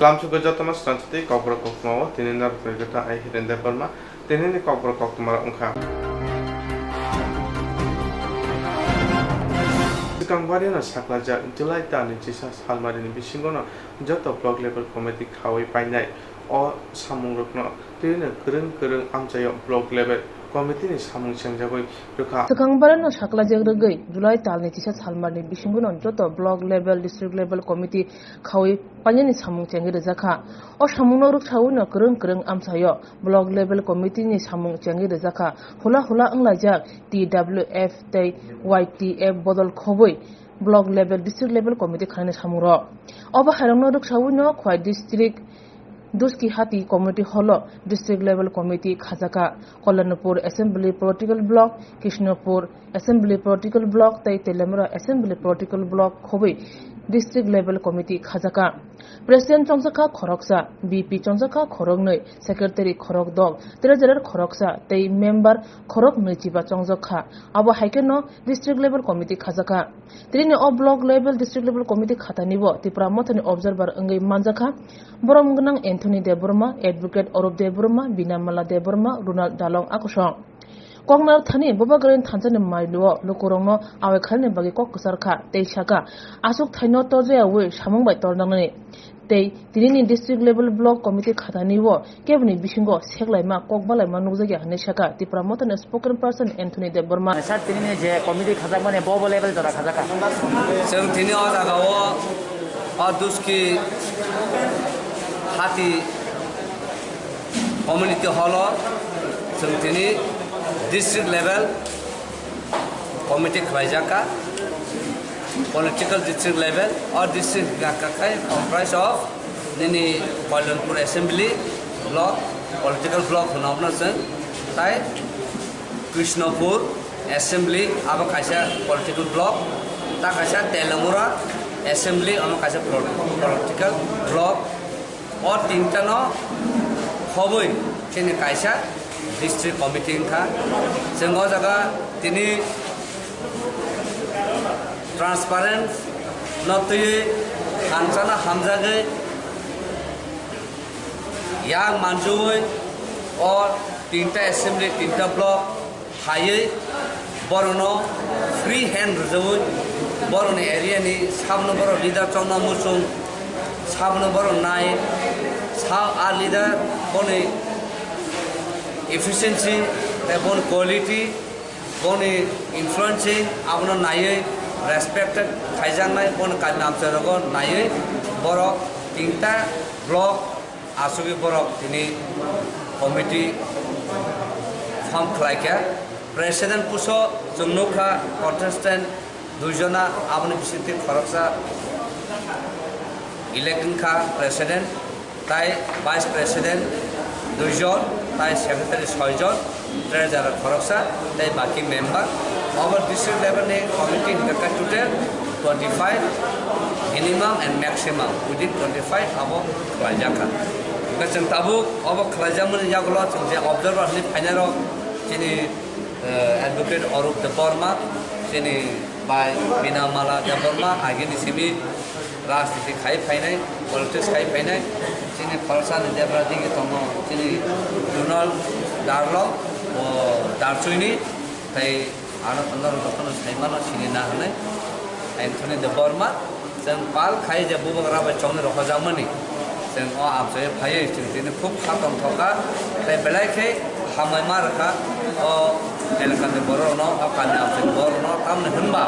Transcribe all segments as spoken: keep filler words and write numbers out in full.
Lamsugwi jotono swnamsitwi Kokborok koktwmao tini norok kwrwi khe ta ai Hiren Debbarma. Tinini Kokborok koktwmarok wngkha. Swkang barino saklajak July talni chisa salmarini bisingono joto block level committee khaui painai o samungrokno twino kwrwng kwrwng amchaio block level committee ni samung chengjagwi rwkha. Swkang barino saklajak rwgwi July talni chisa salmarni bisingono joto block level, district level committee khaui painani samung chengwi rwjakha. O samungno rwksawino kwrwng kwrwng amchaio block level committee ni samung chengwi rwjakha. Hula hula wnglaijak T W F tei Y T F bodol khobwi block level, district level committee khanani samungrok. Obo hairokno rwksawino Khowai district Duski Hati community hall o district level committee khajaka. Kalyanpur assembly political block, Krishnapur assembly political block tei Teliamura assembly political block khobwi district level committee khajaka. President chongjakha khoroksa, V P chongjakha khoroknwi, secretary khorokdok, treasurer khoroksa tei member khoroknwi chiba chongjakha. Abo hai kheno district level committee khajaka. Tini o block level, district level committee khatanibo Tipra Mothani observer wngwi manjakha. Borom gwnang Anthony Debbarma, Advocate Arup Debbarma, Binamala Debbarma, Ronald Dalong akosong. Koknar thani Bubagrani thansa ni mailuo lukurokno awai khalani bagwi kok kwchar kha tei saka, aswk thaino torjayawi samung bai torjaknani. Tei tinini district level block committee khatanibo keboni bisingo seklaima kok balaima nukjakya hinwi saka Tipra Mothani spokesperson Anthony Debbarma. Sir, tinini je committee khajakmani bo bo level jora khajaka. Chwng tini o jagao o Duski Hati community hall o chwng tini district level committee khlaijak kha, political district level, o district hwnkha kha khai comprise of nini Kalyanpur assembly block, political block hwno obono chwng, tai Krishnapur assembly abo kaisa political block, ta kaisa Teliamura assembly omo kaisa pol-, political block. O tinta no khobwi chini kaisa district committee wngkha. Chwng o jaga tini transparent no twiwi hamsano hamjagwi yang manjui o tinta assembly, tinta block phaiwi borokno free hand rwjaui, borokni area ni sabno borok leader chongna muchung, sabno borok nai, sa-, a leader boni efficiency tei boni quality, boni influencing abono naiwi respected khaijaknai, boni kami amchairogo naiwi borok tinta block asugwi borok tini committee form khlai kha. President puso chwng nukha contestant dui jona, aboni bisingtwi khoroksa elect wngkha president, tai vice president dui jon, tai secretary soi jon, treasurer khoroksa, tei baki member. Obo district level ni committee hwnkha khe total twenty five, minimum and maximum within twenty five abo khlaijakha. Hwnkhe chwng tabuk obo khlaijakmani yagulo chwng je observer hinwi phainairok chini, eh, Advocate Arup Debbarma, chini bai Binamala Debbarma, agini simi rajniti khai phainai, politics khai phainai, chini khoroksa ni debra digi tongo, chini Donald Darlong, o Darchuini, tei ano norok jotono sai mano, sini na hwnwi Anthony Debbarma. Chwng pal khai je bubagra bai chongni rohorjakmani, chwng o amchai phaiwi chwng tini khub kha tongthok kha, tei belai khe hambai ma rwkha o elakani bororokno, o kami amchaini bororokno, tamni hwnba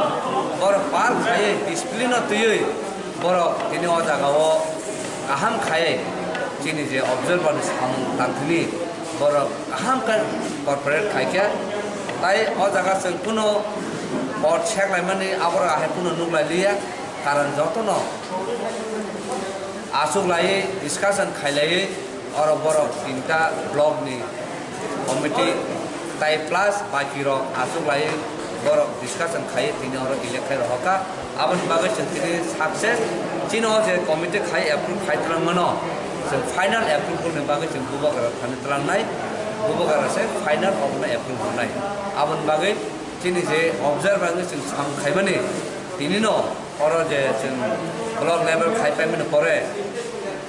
borok pal khaiwi discipline-o twiwi borok tini o jagao kaham khaiwi chini je observer-ni samung tangthini borok kaham khe cooperate khaikha, tai o jaga chwng kuno hor seklaimani aborok ahai kuno nuklailiya. Karon jotono achuklaiwi discussion khailaiwi oro borok tinta block ni committee tai plus baki rok achuklaiwi borok discussion khaiwi tini oro elect khai rohorkha. Aboni bagwi chwng tini success, chini o je committee khai approve khai twlang mano, chwng final approval ni bagwi chwng bubagra thani twlangnai, bubagra se final abono approve rwnai. Aboni bagwi chini je observer wngwi chwng samung khaimani, tini no oro je chwng block level khai paimani pore,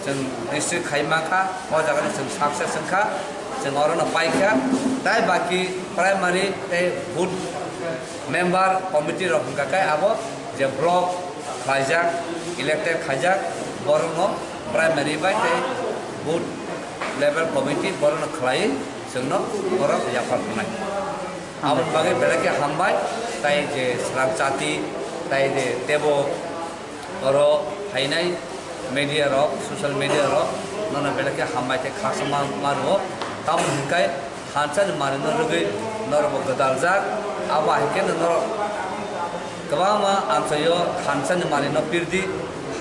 Chwng district khai mankha, o jaga no chwng success wngkha, chwng oro no paikha. Tai baki primary tei booth member committee rok hwnkha khe abo je block khlaijak, elected khaijak, borok no primary bai tei booth level committee borok no khlai chwng no borok yaphar tongnai. Aboni bagwi belai khe hambai, tai je srang chati, tai je tebo oro phainai media rok, social media rok nono belai khe hambai tei khaksa ma, ma rwo. Tamo hwnkhai thansa ni manwi no rwgwi norok bo gwdaljak. Abo hai khe no norok kwbangma amchaio thansa ni manwi no pirdi,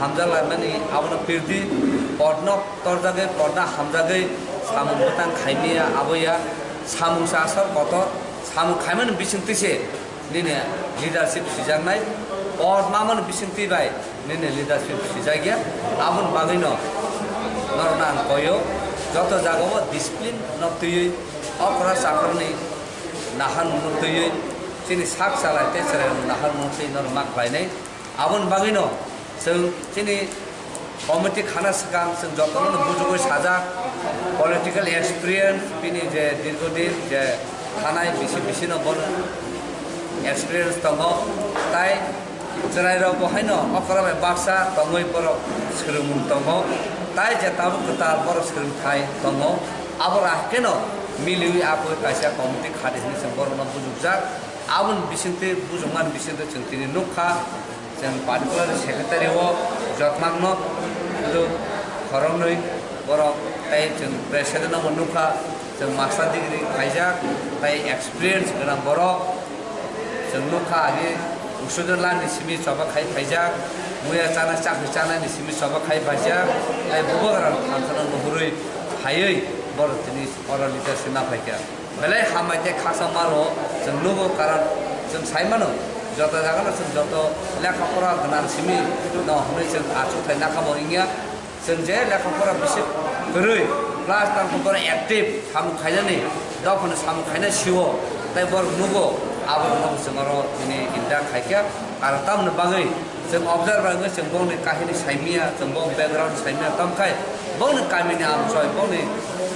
hamjak laimani abono pirdi, podno torjagwi, podno hamjagwi samung bwtang khaimiya aboya, samung sa asor kotor, samung khaimani bisingtwi se nini leadership sijaknai, o mamani bisingtwi bai nini leadership sijakya. Aboni bagwino norokno ang koyo, joto jagao discipline no twiwi, okra chakrani naharmungno twiwi, chini sak chalai tei chwrairokni naharmungno twiwi norok ma khlainai. Aboni bagwino chwng chini committee khana swkang chwng jotono bujugwi sajak, political experience, bini je dirgodin je thanai bisi bisino bono experience tongo, tai chwrairok bo haino okra bai baksa tongwi borok swrwngmung tongo, tai je tabuk kwtal borok swrwngthai tongo, abo rakheno miliwi aboni kaisa committee khadi hwnwi chwng borokno bujukjak. Aboni bisingtwi bujukmani bisingtwi chwng tini nukha. Chwng particular secretary o jotmangno, sudu khoroknwi borok, tei chwng president no bo nukha, chwng master degree khaijak, tei experience gwnang borok. Chwng nukha agi usudon lani simi choba khai phaijak, muya chana chakri chanani simi choba khai phaijak, tei bubagrang thansano nuhurwi phaiwi borok tini oro leadership na phaikha. Belai hambai tei khaksa maro chwng nugo, karon chwng sai mano, joto jagano chwng joto lekha pora gwnang simi no hwnwi chwng achukthai nakha bo wngya. Chwng je lekha pora bisi kwrwi, plus tamo borok active samung khainani, dophano samung khaina sio, tei borok nugo, abo no chwng oro tini inda khaikha. Karon tamoni bagwi chwng observer wngwi chwng bongni kahini saimia, chwng bo background saimia, tamkhai bongni kamini amchoi, bongni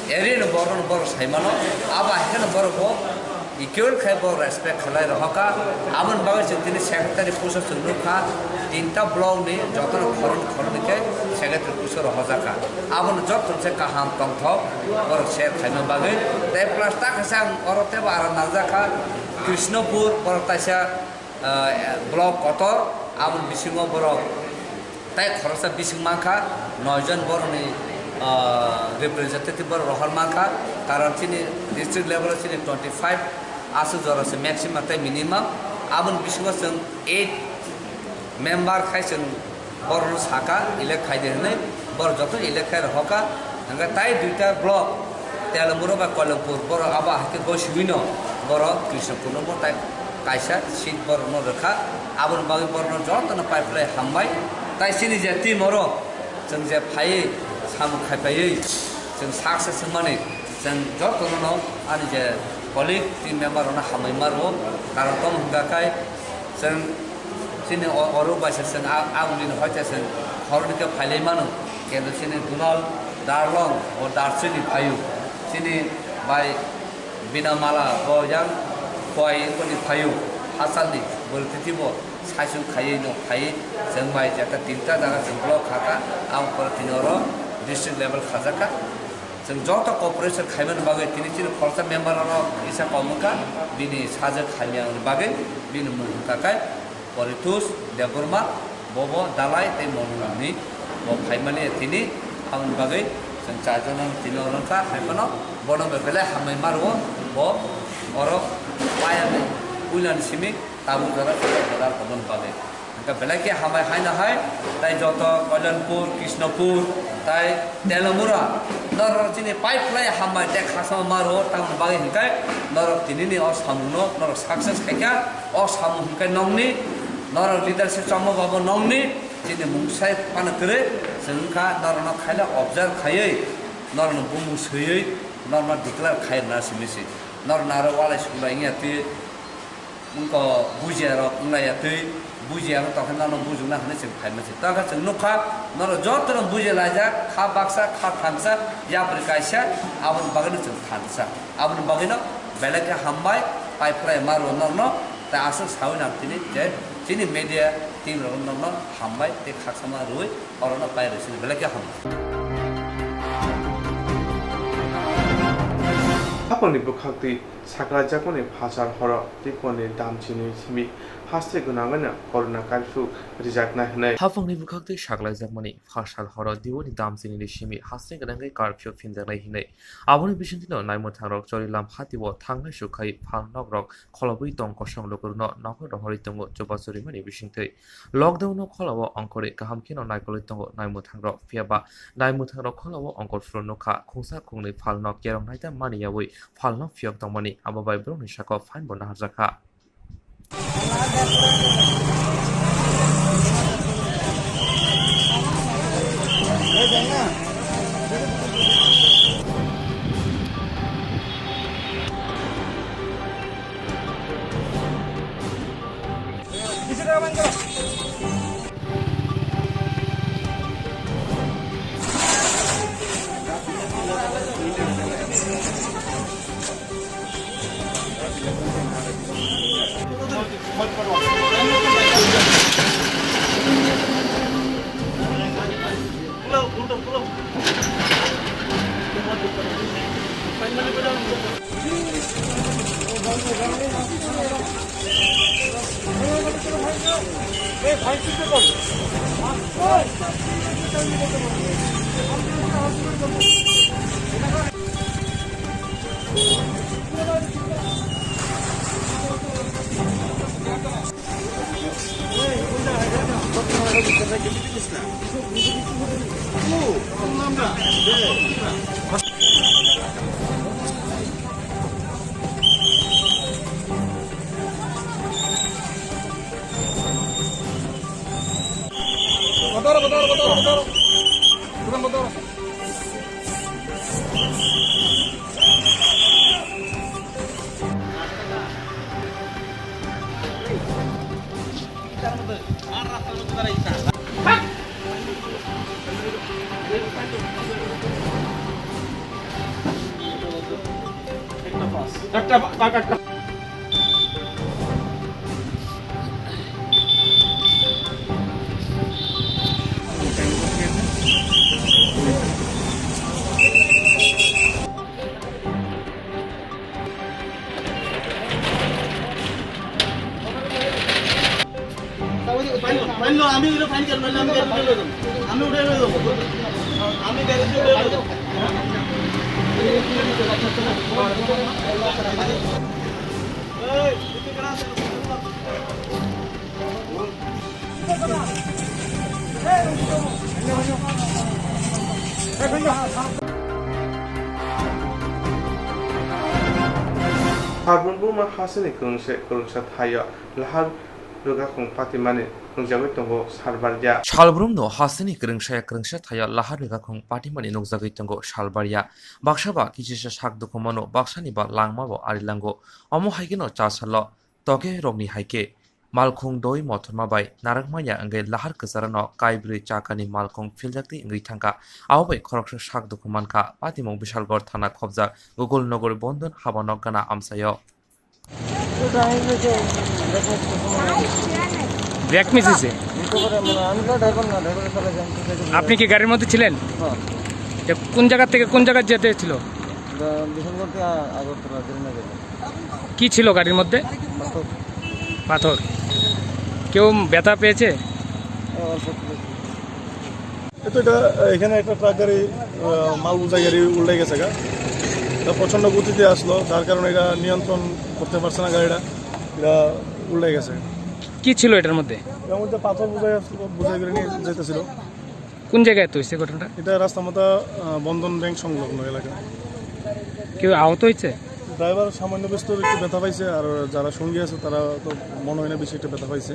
area ni borokno borok saimano, abo hai kheno borok bo equal khai borok respect khlai rohorkha. Aboni bagwi chwng tini secretary puso chwng nukha, tinta block ni jotono khoroknwi khoroknwi khe secretary puso rohorjakha. Abono joto se kaham tongthok borok share khaima bagwi. Tei plus ta kaisa ang oro tebo aro nangjakha Krishnapur, borok taisa ah, block kotor, aboni bisingo borok tai khoroksa bising mankha, noi jon borokni, ah, representative borok rohor mankha, karon chini district level o chini twenty five aswk jora se maximum tei minimum, aboni bisingo chwng eight member khai chwng borokno saka elect khaidi hwnwi, borok joto elect khai rohorkha. Hwnkhe tai duita block Telamura bai Koilampur borok abo hai khe gosiwino borok Krishnapurno bo tai kaisa seat borokno rwkha. Aboni bagwi borokno jotono pai phlai hambai. Tai chini je team oro chwng je phaiwi samung khai phaiwi chwng sak se swngmani, chwng jotono ani je colleague team member rokno hambai ma rwo, karon tamo hwnkha khai chwng chini o-, oro bai se chwng a-, a uni ni hoi khe chwng khoroknwi khe phailai mano. Kendo chini Dunal Darlong o Darchini phaio. Chini bai Binamala bo yang Khowai boni phaio. Hachalni bwrwi titi bo saichung khaiwi no phaiwi chwng bai jeta tinta jaga chwng block khaka, ang pore tini oro district level khajakha. Chwng joto cooperation khaimani bagwi tini chini khoroksa member oro kisa kom wngkha, bini sajwk hamya wngni bagwi bini mung wngkha khe Poritus Debbarma, bobo Dalai tei Monolani bo phaimani tini, aboni bagwi chwng charjon tini oro wngkha, hai phano bono belai hambai ma rwo, bo oro payani puilani simi tabuk jora kwtal kwtal tongmani bagwi. Hwnkhe belai khe hambai haino hai, tai joto Kalyanpur, Krishnapur, tai Telamura, norok chini pai phlai hambai tei khasama ma rwo, tamoni bagwi hwnkhe norok tinini o samungno norok success khaikha. O samung hwnkhe nokni, norok leadership chongma babo nokni, chini mung sai phano kwrwi, chwng wngkha norokno khaila observe khaiwi, norokno bumung swiwi, norokno declare khai rwna simi se. Norokno aro walai suklai wngya twi, wngkha bujia rok wnglaiya twi, Buji aro tongkhe nono bujukna hwnwi chwng phaima se. Tongkhe chwng nukha, norok jotono buji laijak, kha baksa, kha thansa, yapri kaisa, aboni bagwino chwng thansa. Aboni bagwino belai khe hambai, pai phlai ma rw norno, tei aswk saui nang tini je chini media team rok norno hambai tei khakchangma rwui orono pai rw sini belai khe hambai. Hapangni bwkhak twi saklaijakmani phasal horo Tripurani damchini simi haste gwnangwino corona curfew rijaknai hwnwi. Hapangni bwkhak twi saklaijakmani phasal horo Tripurani damchinini simi haste gwnangwi curfew phinjaknai hwnwi. Aboni bisingtwino naimwthangrok Chorilam hatio thangnai sukhai phal nokrok kholobwi tong kosong lukurokno nogo rohorwi tongo chubachu rimani bisingtwi. Lockdown-o kholao ongkhorwi kaham kheno naikolwi tongo naimwthangrok, phiyaba naimwthangrok kholao ongkhor phuru nukha khungsa khungnwi phalno kerong naida mani yaui phalno phiyok tongmani, abo bai borokni sakao fine bo naharjakha. Fine lo, fine lo, আমি এটা fine কেন মারলাম? আমি গাড়ি উঠে লই যাবো। আমি গাড়ি উঠে লই যাবো। এই, Salbrum buma hasini kwrwngsa, kwrwngsa thaio lahar rwgakung patimani nukjagwi tongo Salbaria. Salbrumno hasini kwrwngsa kwrwngsa thaio lahar rwgakung patimani nukjagwi tongo Salbaria. Baksa ba kichisa sak dukhu mano, baksani ba langma bo ari lango. Omo hai kheno cha salo toke rokni hai khe malkhung doi mothorma bai narwkmanya wngwi lahar kwcharano kaibrwi chakani malkhung philjaktwi wngwi thangkha. Abo bai khoroksa sak dukhu mankha, patimung Bishalgarh thana khobjak Gokul Nagar Bondon habanok gana amchaio. Brake miss হয়েছে। আপনি কি গাড়ির মধ্যে ছিলেন? যে কোন জায়গা থেকে কোন জায়গায় যেতে ছিল? কি ছিল গাড়ির মধ্যে? পাথর। কেউ ব্যথা পেয়েছে? এই তো এটা, এখানে একটা ট্রাক গাড়ি, আহ, মাল বোঝাই গাড়ি উল্টে গেছে গা। এটা প্রচণ্ড গতিতে আসলো, যার কারণে এটা নিয়ন্ত্রণ করতে পারছে না গাড়িটা, এটা উল্টে গেছে। কি ছিল এটার মধ্যে? এর মধ্যে পাথর বোঝাই আসলো, বোঝাই করে নিয়ে যেতেছিল। কোন জায়গায় তো হয়েছে ঘটনাটা? এটা রাস্তা মাথা, আহ, বন্ধন ব্যাংক সংলগ্ন এলাকা। কেউ আহত হয়েছে? ড্রাইভার সামান্য বিস্তর একটু ব্যথা পাইছে, আর যারা সঙ্গী আছে তারা তো মনে হয় না বেশি একটা ব্যথা পাইছে।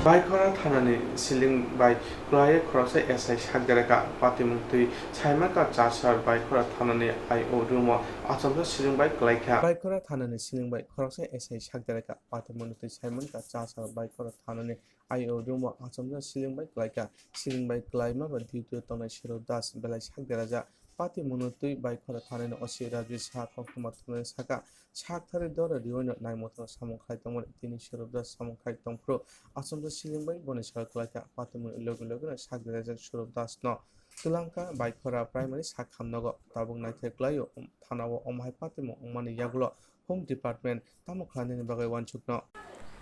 Baikhora thanani siling bai kwlaiwi khoroksa S I sakderakha. Patimung twi saimankha Chasar Baikhora thanani I O room o achomsa siling bai kwlaikha. Baikhora thanani siling bai khoroksa S I sakderakha. Patimung twi saimankha Chasar Baikhora thanani I O room o achomsa siling bai kwlaikha. Siling bai kwlaima ba duty o tongnai Sorob Das belai sakderajak. Patimungno twi Baikhora thanani O C Rajit Saha koktwma thumnani saka, sak thari dora riwino naimwthangno samung khai tongmani tini Sorob Das samung khai tongphuru achomsa siling bai boni saka kwlaikha. Patimungni logi logino sakderajak Sorob Dasno twlangkha Baikhora primary sak hamnogo. Tabuk naithai kwlaio, thanao omo hai patimung wngmani yagulo Home Department tamo khlainani bagwi uansukno.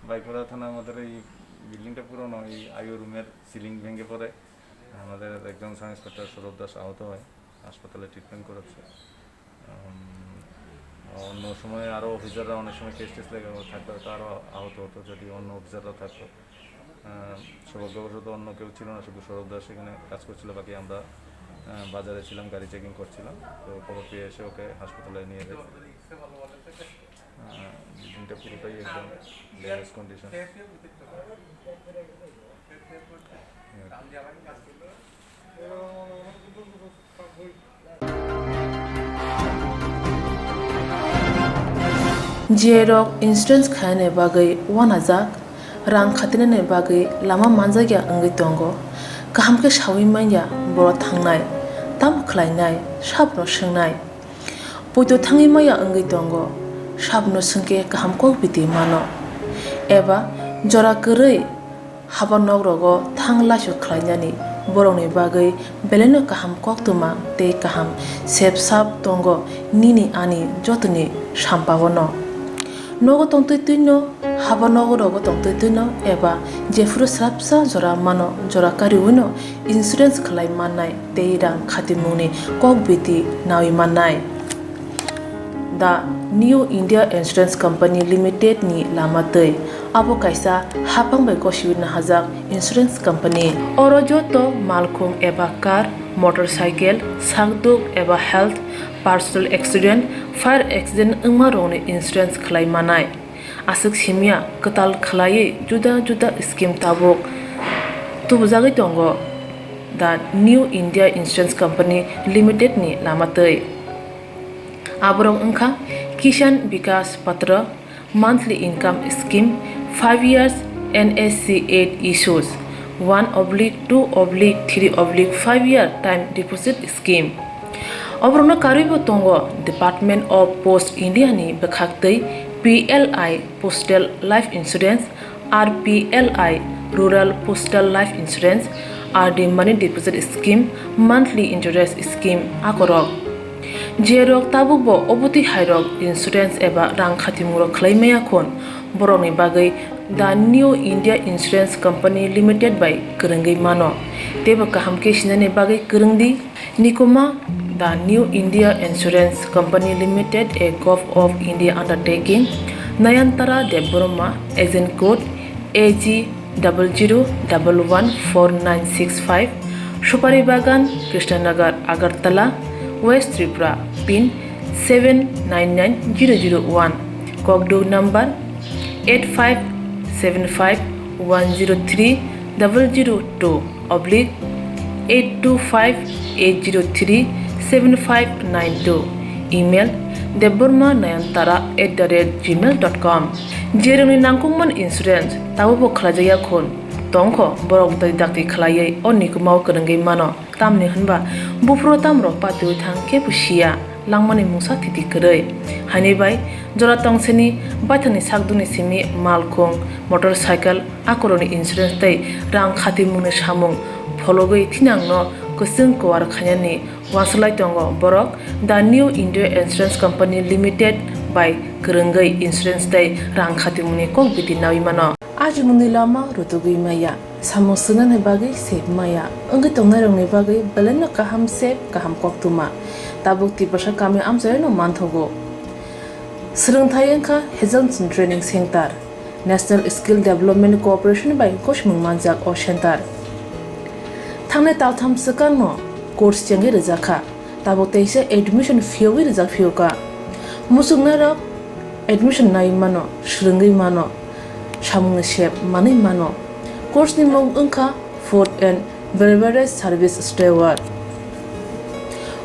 Baikhora thana amader ei building ta purano, ei I O room er ceiling ভেঙে পড়ে। আমাদের একজন sub inspector Sourav দাস আহত হয়, হাসপাতালে ট্রিটমেন্ট করাচ্ছে। উম, অন্য সময় আরও অফিসাররা অনেক সময় কেস টেস লেগে থাকলে হয়তো আরও আহত হতো, যদি অন্য অফিসাররা থাকতো। আহ, সৌভাগ্যবশত অন্য কেউ ছিল না, শুধু সৌরভ দাস এখানে কাজ করছিল, বাকি আমরা, আহ, বাজারে ছিলাম, গাড়ি চেকিং করছিলাম। তো খবর পেয়ে এসে ওকে হাসপাতালে নিয়ে যাই। আহ, বিল্ডিংটা পুরোটাই একদম damage condition. J rok insurance khainani bagwi uanajak, rang khatinani bagwi lama manjakya wngwi tongo. Kaham khe saui manya boro thangnai, tamo khlainai, sabno swngnai. Poito thangwi maya wngwi tongo, sabno swngkhe kaham kok biti mano. Eba jora kwrwi haba nok rogo thang laisu khlainani borokni bagwi belaino kaham koktwma tei kaham sep sap tongo nini ani jotoni sampaono. Nogo tongtwi twino, haba nogo rogo tongtwi twino eba jephuru swrapsa jora mano, jora kariwino insurance khlai mannai tei rang khatimungni kok biti naui mannai. The New India Insurance Company Limited ni lama twi. Abo kaisa hapang bai gosiwi nahajak insurance company. Oro joto malkhung eba car, motorcycle, sakduk eba health, personal accident, fire accident wngma rokni insurance khlai manai. Aswk simya kwtal khlaiwi juda juda scheme tabuk tubujagwi tongo the New India Insurance Company Limited ni lama twi. Aborok wngkha Kisan Vikas Patra, monthly income scheme, five years N S C eight issues, one oblique two oblique three oblique five year time deposit scheme. Oborokno karwibo tongo Department of Post India ni bwkhak twi P L I Postal Life Insurance, R P L I Rural Postal Life Insurance, R D Money Deposit Scheme, Monthly Interest Scheme akorok. Jerok tabukbo obotwi hairok insurance eba rang khatimung rok khlai maya khun, borokni bagwi The New India Insurance Company Limited bai kwrwngwi mano. Teibo kaham khe sinani bagwi kwrwng di. Nikuma, The New India Insurance Company Limited, a Gov of India undertaking, Nayantara Debbarma, agent code A G double zero double one four nine six five, Supari Bagan, Krishnanagar, Agartala, West Tripura, pin seven nine nine zero zero one, kokduk number eight five seven five one zero three double zero two oblique eight two five eight zero three seven five nine two, email debbarma nayantara at the rate gmail dot com. Jerokni nangkukmani insurance tabukbo khlaijakya khun tongkho, borok dai dakti khlaiwi o nikumao kwrwngwi mano, tamni hwnba buphuru tamrok patiwi thang khe bo siya. langmani mungsa thiti kwrwi. Haini bai jora tongsini baithangni sakduni simi malkhung, motorcycle, akoroni insurance tei rang khatimungni samung phologwi thinangno kwchwng kuar khainani uansuk lai tongo borok The New India Insurance Company Limited bai kwrwngwi insurance tei rang khatimungni kok biti naui mano. Ajimungni lama rutugwi maya, samung swngnani bagwi sep maya, wngwi tongnairokni bagwi belaino kaham sep, kaham koktwma. Tabuk Tiprasa kami amchaino manthogo. Swrwngthai wngkha Hazelson Training Center, National Skill Development Corporation bai gosimung manjak o center. Thangnai taltham swkangno course chengwi rwjakha, tabuk teisa admission phiyogwi rwjak phiyokha. Muchungnairok admission nai mano, swrwngwi mano, samungni sep manwi mano. Course ni mung wngkha Food and Beverage Service Steward.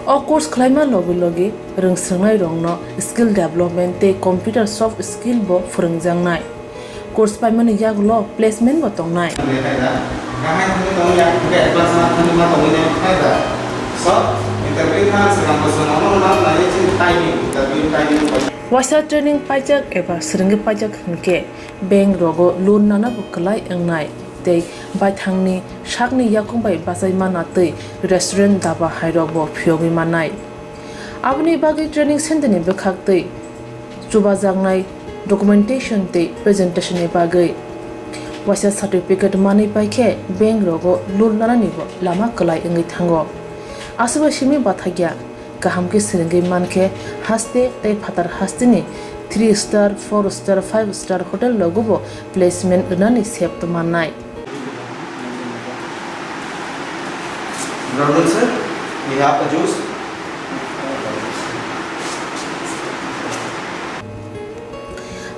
O course khlaima logi logi rwngswrwngnairokno skill development tei computer soft skill bo phwrwngjaknai. Course paimani yagulo placement bo tongnai. Waisa training paijak eba swrwngwi paijak hwnkhe bank rogo loan nana bo kwlai wngnai tei baithangni sakni yakung bai bachai mana tei restaurant daba hai rok bo phiyogwi mannai. Aboni bagwi training center ni bwkhak tei chubajaknai documentation tei presentation ni bagwi waisa certificate manwi paikhe bank rogo loan nanani bo lama kwlai wngwi thango. Aswk bai simi bathakya. Kaham khe swrwngwi mankhe, haste tei phatar hasteni three star, four star, five star hotel rogobo placement rwnani sep mannai. Brother sir, we have a juice.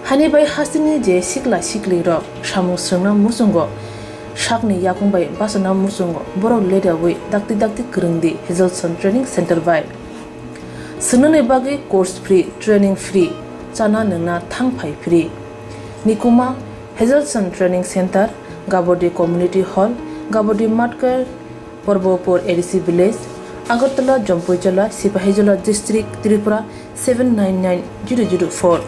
Hani bai hasteni je sikla siklirok samung swrwngna muchungo, sakni yakung bai bachana muchungo, borok ledaui dakti dakti kwrwngdi Hazelson Training Center bai. Swngnani bagwi course free, training free, chana nwngna thang phai free. Nikuma, Hazelson Training Center, Gabodi Community Hall, Gabodi Matkar, Porbopur A D C Village, Agartala, Jampuijala, Sipahijola District, Tripura seven nine nine zero zero four.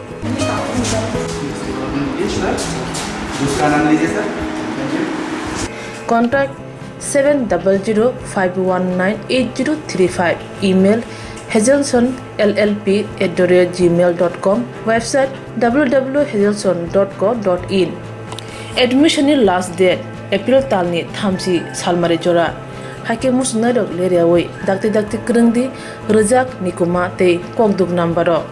Contact seven double zero five one nine eight zero three five. Email hazelson L L P at the rate gmail dot com. Website W W W hazelson dot co dot in. Admission ni last date April talni thamchi salmari jora. Haikhe muchungnairok leriaui dakti dakti kwrwngdi, rwjak Nikuma tei kokduk number o.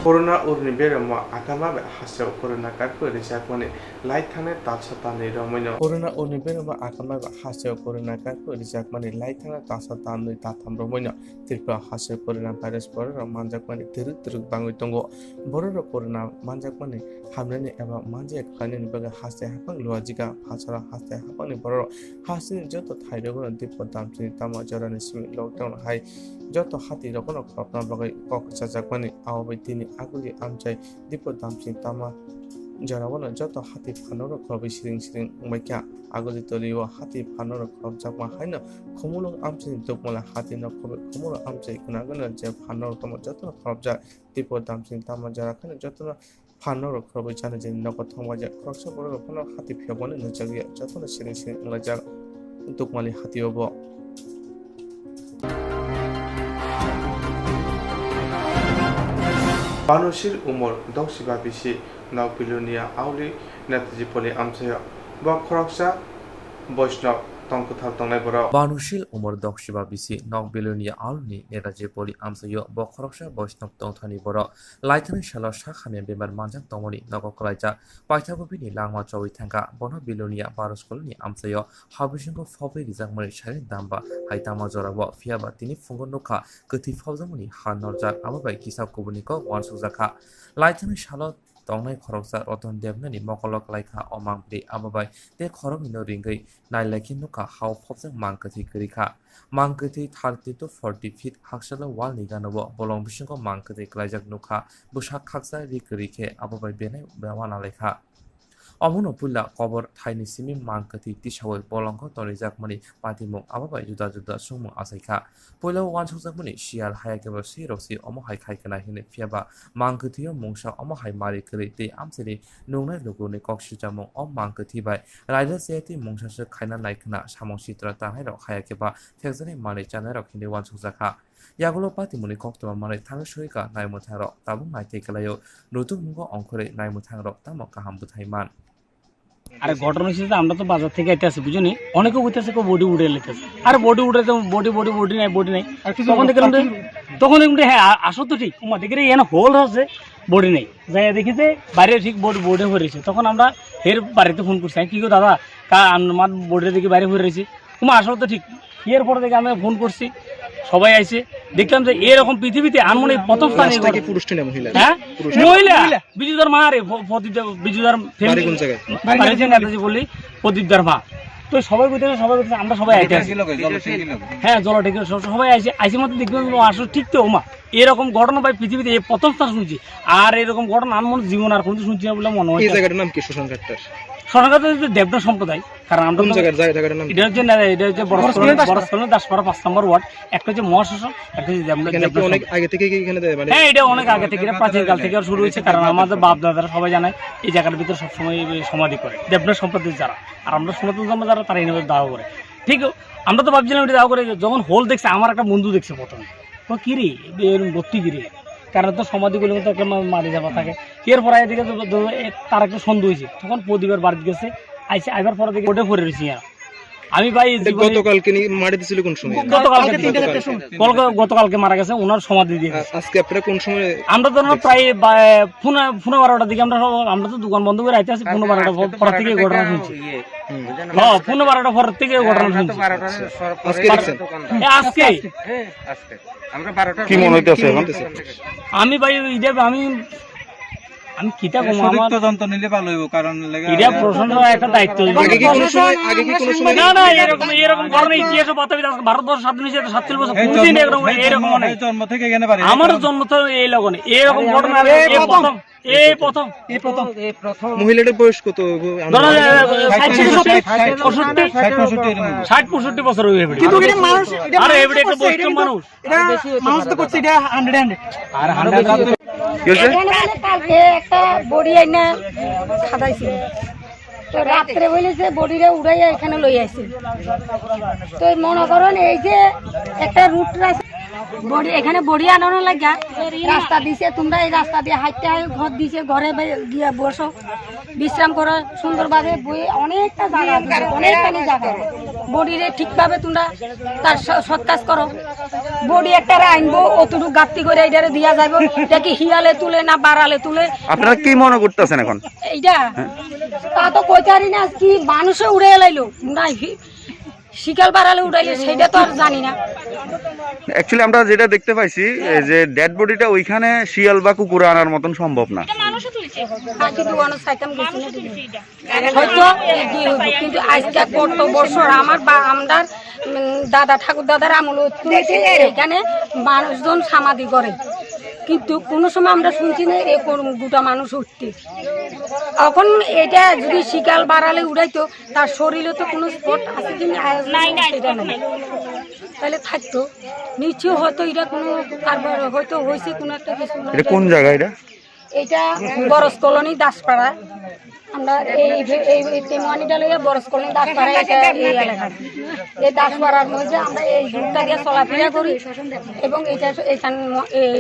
Corona urni beramo akanma bai hasteo corona karkwi rijakmani lai thangnai talsa tanwi romwino. Corona urni beramo akanma bai hasteo corona karkwi rijakmani lai thangnai talsa tanwi tatham romwino Tripura hasteo corona virus bororok manjakmani twrwk twrwk bangwi tongo. Bororok corona manjakmani hamnani eba manja khlainani bagwi haste haphang luajika, phasaro haste haphangni bororok hasteni joto thairogono dipor damchini tamo jorani simi lockdown hai joto hatirogono khorokna bagwi kok chajakmani. Abo bai tini aguli amchai dipor damchini tama joraono joto hati phanorok khorokwi siring siring wngbaikha. Aguli tolio hati phanorok khorokjakma haino Khumulwng amchaini dukmala hatino khorokwi Khumulwng amchai gwnangwino je phanorok tamo jotono khorokjak. Dipor damchini tama jora kheno jotono phanorok khorokwi chana jani nogo thangbaijak. Khoroksa bororok phano hati phiyokmani nukjakya, jotono siring siring wnglaijak dukmali hatio bo. Banushil umor doksiba bisi Nok Bilonia auli Netaji Poli amchaio. Bo khoroksa Boishnop tong kwthar tongnai borok. Banushil umor doksiba bisi Nok Bilonia auli Netaji Poli amchaio. Bo khoroksa Boishnop tongthani borok. Laithani salo sak hamya bemar manjak tongmani nogo kwlaijak. Paithago bini langma chowi thangkha. Bono Bilonia baro skolni amchaio ha bisingo phobwi rijakmani silent damba hai tangma jorao. Phiyaba tini phungo nukha kwthwi phobjakmani ha norjak. Abo bai kisa kubuni kok uansukjakha. Laithani salo tongnai khoroksa Roton Debnani mokolo kwlaikha o mangpili. Abo bai tei khoroknwino ringwi nailaikhe nukha hao phobjak mang kwthwi kwrwikha. Mang kwthwi thirty to forty feet haksalo wall ni gana-o bolong bisingo mang kwthwi kwlaijak nukha. Bwsak khaksa ri kwrwi khe abo bai benai uanalaikha. Omono puila kobor thaini simi mang kwthwi tisaui bolongkho tonwijakmani patimung abo bai juda juda songmung achaikha. Puila o uansukjakmani siyal hayakhe bo swi rok se omo hai khai khna hwnwi, phiyaba mang kwthwio mungsa omo hai mari kwrwi tei amchaini nungnai lukurokni kok swijamung o mang kwthwi bai raida chaya tei mungsaswk khaina nai khna samung sitra tangnai rok hayakhe ba thekjaknai manwi chanai rok hwnwi uansukjakha. Yagulo patimungni koktwma manwi thangwi soika naimwthang rok tabuk naitai kwlaio, nutung mungo ongkhorwi naimwthang rok tamo kaham bwthai man. আরে ঘটনা হচ্ছে যে আমরা তো বাজার থেকে আইতে আসি, বুঝো নি? অনেকে কইতেছে কেউ বডি উঠে লেতেছে, আরে বডি উঠে তো বডি বডি বডি নাই, বডি নাই। তখন দেখলাম যে, তখন দেখলাম যে হ্যাঁ, আ-, আসো তো ঠিক। ওমা দেখি রে, এখানে হোল আছে, বডি নেই। যাই দেখি যে বাইরে ঠিক বডি, বডি হয়ে রয়েছে। তখন আমরা এর বাড়িতে ফোন করছি, আমি কি গো দাদা, কা আমার বডিটা দেখি বাইরে হয়ে রয়েছে। ওমা আসো তো ঠিক। এর পরে থেকে আমি ফোন করছি, সবাই আইছে। দেখলাম যে এরকম পৃথিবীতে আনমনে প্রথম স্থান এই লাশটা কি ঘটনা। পুরুষ না মহিলা? হ্যাঁ? পুরুষ। মহিলা। মহিলা। বিজুদার মা রে, প-, প্রদীপদার, বিজুদার বাড়ি ফ্যামিলি। কোন জায়গায়? বাড়ি বাড়ি হচ্ছে কোন নেতাজি বলি, প্রদীপদার মা। তো সবাই কইতেছে, সবাই কইতেছে, আমরা সবাই আইতে আছি। হ্যাঁ, জল ঠিক আছে, সব-, সবাই আইছে, আইসি মতো দেখলাম যে আসলে ঠিক তো ওমা। এরকম ঘটনা ভাই পৃথিবীতে এই প্রথম স্থান শুনছি। আর এরকম ঘটনা আমি মনে জীবন আর কোনোদিন শুনছি না বলে মনে হয়। এই জায়গাটার নাম কি? শ্মশান ঘাটটার? শ্মশান ঘাট হচ্ছে দেবনা সম্প্রদায়, কারণ আমরা কোন তো জায়গার জায়গা, জায়গাটার নাম কি? এটা হচ্ছে না, এটা হচ্ছে বরস কলোনি, বরস কলোনি দাসপাড়া পাঁচ নম্বর ওয়ার্ড, একটা হচ্ছে মহাশ্মশান, একটা হচ্ছে দেবনা, এখানে কি দেবনা অনেক সম্প্রদায়। আগে থেকে কি এখানে মানে হ্যাঁ, এটা অনেক আগে থেকে, এটা প্রাচীন কাল থেকে শুরু হয়েছে, কারণ আমাদের বাপ দাদারা সবাই জানায় এই জায়গার ভিতরে সবসময় এই সমাধি করে দেবনা সম্প্রদায় যারা, আর আমরা সনাতন ধর্ম যারা তারা এখানে দাহ করে। ঠিক আমরা তো ভাবছিলাম এটা দাহ করে, যখন হোল দেখছে আমার একটা বন্ধু দেখছে প্রথমে। ও, "কি রে, এরকম ভর্তি কি রে?" কারণ তো সমাধি করলে তো একটা মা-, মাটি যাবা থাকে। এরপরে এদিকে তো, তো, এ, তার একটা সন্দেহ হয়েছে। তখন প্রদীপের বাড়িতে গেছে, আইসে, আইবার পরে দেখে ওটা পড়ে রয়েছে ইয়া। আমি ভাই এটা জীবনে গতকালকে নি-, মাটি দিছিল কোন সময়? গ-, গতকালকে কালকে দিন। তিনটা চারটার সময়। কলকা-, গতকালকে মারা গেছে, ওনার সমাধি দিয়ে দিয়েছে। আ-, আজকে আপনারা কোন সময়? আমরা তো না প্রায় বা-, পৌনে, পৌনে বারোটার দিকে আমরা সব, আমরা তো দোকান বন্ধ করে আইতে আসি, পৌনে বারোটার পর, পর থেকে ঘটনা শুনছি। হুম। হ্যাঁ, পৌনে বারোটার পর থেকে ঘটনা শুনছি। আজকে দেখছেন? এ, আজকে। আজকে। আমরা বারোটার কি মনে হইতেছে এখন? আমি ভাই, এটা আমি, আমি কিতা কম, সঠিক আমার তদন্ত নিলে ভালো হইব, কারণ লেগে এটা প্রশাসনের একটা দায়িত্ব হইব। আগে কি কোনো সময়, আগে কি কোনো সময় না, না, এরকম, এরকম ঘটনা ইতিহাসে বাতাবি আছে, ভারতবর্ষ স্বাধীন হয়েছে তো সাতচল্লিশ বছর, এই কোনোদিন জন্ম, এরকম, এই জন্ম, এরকম এই অনেক। জন্ম থেকে এখানে বাড়ি। আমার জন্ম তো এই লগনে, এরকম ঘটনা এই এই প্রথম। প্রথম। এই প্রথম। এই প্রথম। মহিলাটার বয়স কত? ধরো, এ, এ, ষাট, ষাট, পঁয়ষট্টি। ষাট, পঁয়ষট্টি এরকম। ষাট, পঁয়ষট্টি বছর হয়ে গেছে। কিন্তু এটা মানুষ, এটা আরে, মানুষ এটা একটা তো করছে, বয়স্ক এটা, মানুষ। এটা মানুষ তো করছে, এটা হান্ড্রেড হান্ড্রেড। আর হান্ড্রেড কি হয়েছে? এখানে মানে কালকে একটা বডি আইনা খাদাইছিল। তো রাত্রে বলে যে বডিটা উড়াইয়া এখানে লই আইছে। তো মনে করেন এই যে একটা রুট রাস্তা, বডি, এখানে বডি আনানো লাগা রাস্তা দিছে, তোমরা এই রাস্তা দিয়ে হাঁটতে হয়, ঘর দিছে, ঘরে বে-, গিয়া বসো, বিশ্রাম করো সুন্দরভাবে, বই অনেকটা জায়গা আছে, অনেকখানি জায়গা। বডিরে ঠিকভাবে তোমরা তার স-, সৎ কাজ করো। বডি একটা আনবো, অতটুকু গাপ্তি করে এটারে দিয়া যাইবো। এটা কি হিয়ালে তুলে না বাড়ালে তুলে? আপনারা কি মনে করতেছেন এখন? এইটা? তা তো কইতে পারি না, কি মানুষে উড়ে এলাইলো, না হি-, শিকাল বাড়ালে উড়াইলে সেটা তো আর জানি না। অ্যাকচুয়ালি আমরা যেটা দেখতে পাইছি, এই যে ডেড বডিটা ওইখানে শিয়াল বা কুকুর আনার মতন সম্ভব না। পাখি দোকানো সাইতাম গেছি না। হয়তো এই দুই হইব, কিন্তু আজকে কত বছর আমার বা আমরার, উম, দাদা ঠাকুর দাদার আমল এখানে মানুষজন সমাধি করে, কিন্তু কোনো সময় আমরা শুনছি না এরকম গোটা মানুষ উঠতে। এখন এটা যদি শিকাল বাড়ালে উড়াইতো, তার শরীরে তো কোনো স্পট আছে কি না, নাই, নাই, সেটা স্পট নাই। নাই। তাহলে থাকতো নিশ্চয়, হয়তো এটা কোনো কারবার হয়তো হয়েছে কোনো একটা কিছু না। এটা কোন জায়গা এটা? এটা বরস কলোনি দাসপাড়া। আমরা এই, এই, এই তেমুয়ানিটা লইয়া বরস কলোনি দাসপাড়া, এটা এই এলাকা। এই দাসপাড়ার মধ্যে আমরা এই রুটটা দিয়ে চলাফেরা করি এবং এটা এখানে এই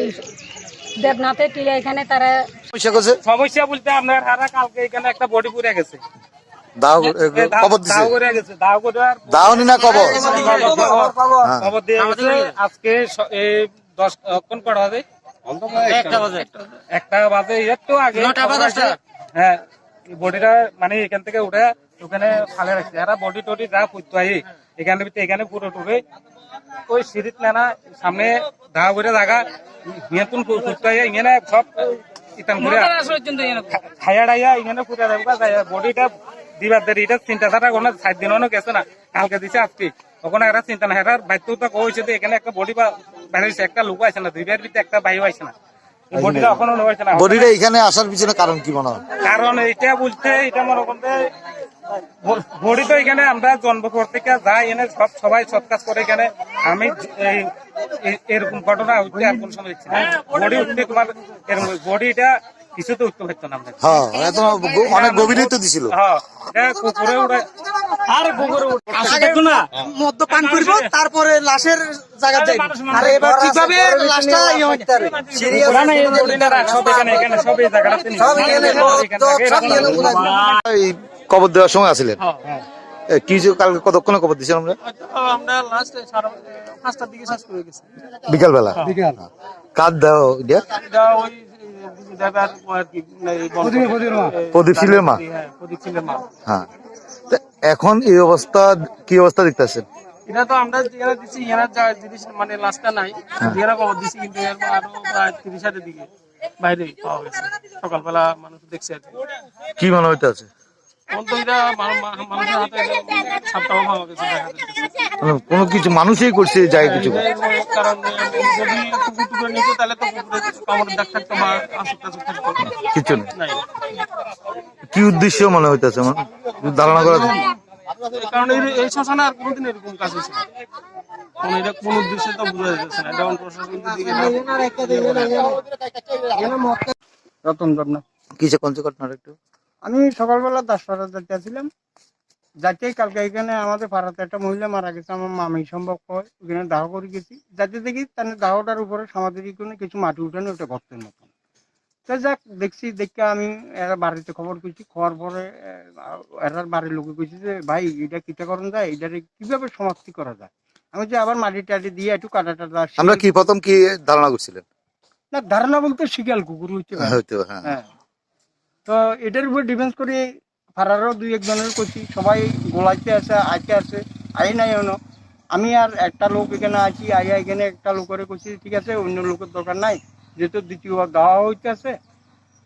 দেবনাথের টিলা এখানে তারা সমস্যা করছে? সমস্যা বলতে আপনার হারা কালকে এখানে একটা বডি পড়ে গেছে। দাও, এ, এ, দাও, কবর দিছে? দাও করে গেছে, দাও করে আর দাও নি না কবর? কবর, কবর, কবর। হ্যাঁ। কবর দিয়ে গেছে আজকে স-, এই দশ, কখন কটা বাজে? একটা বাজে, একটা বাজে। একটা বাজে, একটু আগে। নটা বা দশটা। হ্যাঁ, বডিটা মানে এখান থেকে উঠে ওখানে ফালে রাখছে। এরা বডি টডি যা করতো আই, এখানে ভিতরে, এখানে পুরো টুরে ওই সিঁড়িত না না সামনে ধা করে জায়গা, নিয়ন্ত্রণ কর-, করতে হয়, এখানে সব ইতান করে। নটার আগে পর্যন্ত এখানে। খা-, খাইয়া ডাইয়া এখানে পুরা যাবো গা, যাইয়া বডিটা দিবার দেরি, এটা চিন্তা ধারা কোনো সাত দিন অনেক গেছে না, কালকে দিছে আজকে। ওখানে এরা চিন্তা না, এরা বাইর তো কইছে যে এখানে একটা বডি বা বাইরে হইছে, একটা লোক আছে না, দুইবার ভিতরে একটা বাইও আছে না। বডিটা এখনো নেওয়া হয়েছে না। বডিটা এখানে আসার পিছনে কারণ কি মনে হয়? কারণ এইটা বলতে, এটা মনে করতে, ব-, বডি তো এখানে আমরা জন্ম পর থেকে যাই, এনে সব, সবাই সৎ কাজ করে এখানে। আমি এই, এই, এরকম ঘটনা হচ্ছে আর কোন সময় দেখছি না। বডি উঠতে তোমার এরকম, বডিটা কিছু তো উঠতে পারতো না আমরা। হ্যাঁ, এত গ-, অনেক গভীরে তো দিছিল। হ্যাঁ, এটা কুকুরে উড়ে। আর কুকুরে উড়ে। আসলে তো না। মদ্যপান করবো, তারপরে লাশের জায়গা যাইবো। আর এবার কিভাবে লাশটা ইয়ে হয়? সিরিয়াস। ওখানে এই বডিটা রাখ, সব এখানে, এখানে, সব এই জায়গাটাতে নিয়ে। সব এখানে, এখানে, সব এখানে। এই কবর দেওয়ার সময় আছিলেন? হ্যাঁ। এ, কি যে কালকে কতক্ষণে কবর দিয়েছিলাম আমরা? আমরা লাস্ট সাড়ে পাঁচটার দিকে শেষ করে গেছি। বিকালবেলা? হ্যাঁ। বিকাল। কার দেওয়া ওইটা? এটা ওই, এই, ড্রাইভার ও আর কি, মানে, এই বন্ধ প্রদীপ, প্রদীপের মা। এই প্রদীপ শীলের মা? হ্যাঁ, প্রদীপ শীলের মা। হ্যাঁ। তো এখন এই অবস্থা, কি অবস্থা দেখতেছেন? এটা তো আমরা যেখানে দিছি, এরা যা জিনিস, মানে, লাশটা নাই, হ্যাঁ। এরা খবর দিছি, কিন্তু এর আরো প্রায় তিরিশ হাজার দিকে বাইরে পাওয়া গেছে। সকালবেলা মানুষ দেখছে আর কি। কি মনে হইতে আছে? এখন তো এটা মা-, মা-, মানুষের হাতে সাপটাও পাওয়া গেছে, দেখা যাচ্ছে। মানে, কোনো কিছু মানুষই করছে, যাই কিছু। এটা কারণ যদি কুকুর টুকুর নিত, তাহলে তো কুকুরের কামড়ের দাগ থাকতো বা আসুক টাসুক থাকতো। কিছু নেই। নাই। কি উদ্দেশ্য মনে হইতেছে আমার? ধারণা করা যায়। কারণ এই, এই শ্মশানে আর কোনোদিন এরকম কাজ হয়েছে না। মানে, এটা কোন উদ্দেশ্যে তো বোঝা যাচ্ছে না। এটা এখন প্রশাসন যদি রতন দেবনাথ। কিসে কোন ঘটনার একটু? আমি সকালবেলা দশ পাড়া যাইতেছিলাম। যাইতেই কালকে এখানে আমাদের পাড়াতে একটা মহিলা মারা গেছে, আমার মামি সম্ভব হয়, ওখানে দাহ করে গেছি। যাইতে দেখি তাহলে দাহটার উপরে সামাজিক কোনো কিছু মাটি উঠানো, ওটা গর্তের মতন। তো যাক, দেখছি, দেখে আমি এরা বাড়িতে খবর করছি, খবর পরে, আহ, এরার বাড়ির লোকে কইছে যে, "ভাই, এটা কিতা করণ যায়, এটারে কিভাবে সমাপ্তি করা যায়?" আমি যে আবার মাটি টাটি দিয়ে একটু কাটা টাটা আমরা কি প্রথম কি ধারণা করছিলেন? না, ধারণা বলতে শিয়াল কুকুর হইতে পারে। হয়তো, হ্যাঁ। হ্যাঁ। তো এটার উপর ডিপেন্ড করে পাড়ারও দুই একজনের করছি, সবাই গোলাইতে আছে, আইতে আছে, আই নাই এখনো। আমি আর একটা লোক এখানে আছি, আইয়া এখানে একটা লোকের করছি, ঠিক আছে, অন্য লোকের দরকার নাই, যেহেতু দ্বিতীয়বার দেওয়া হইতে আছে,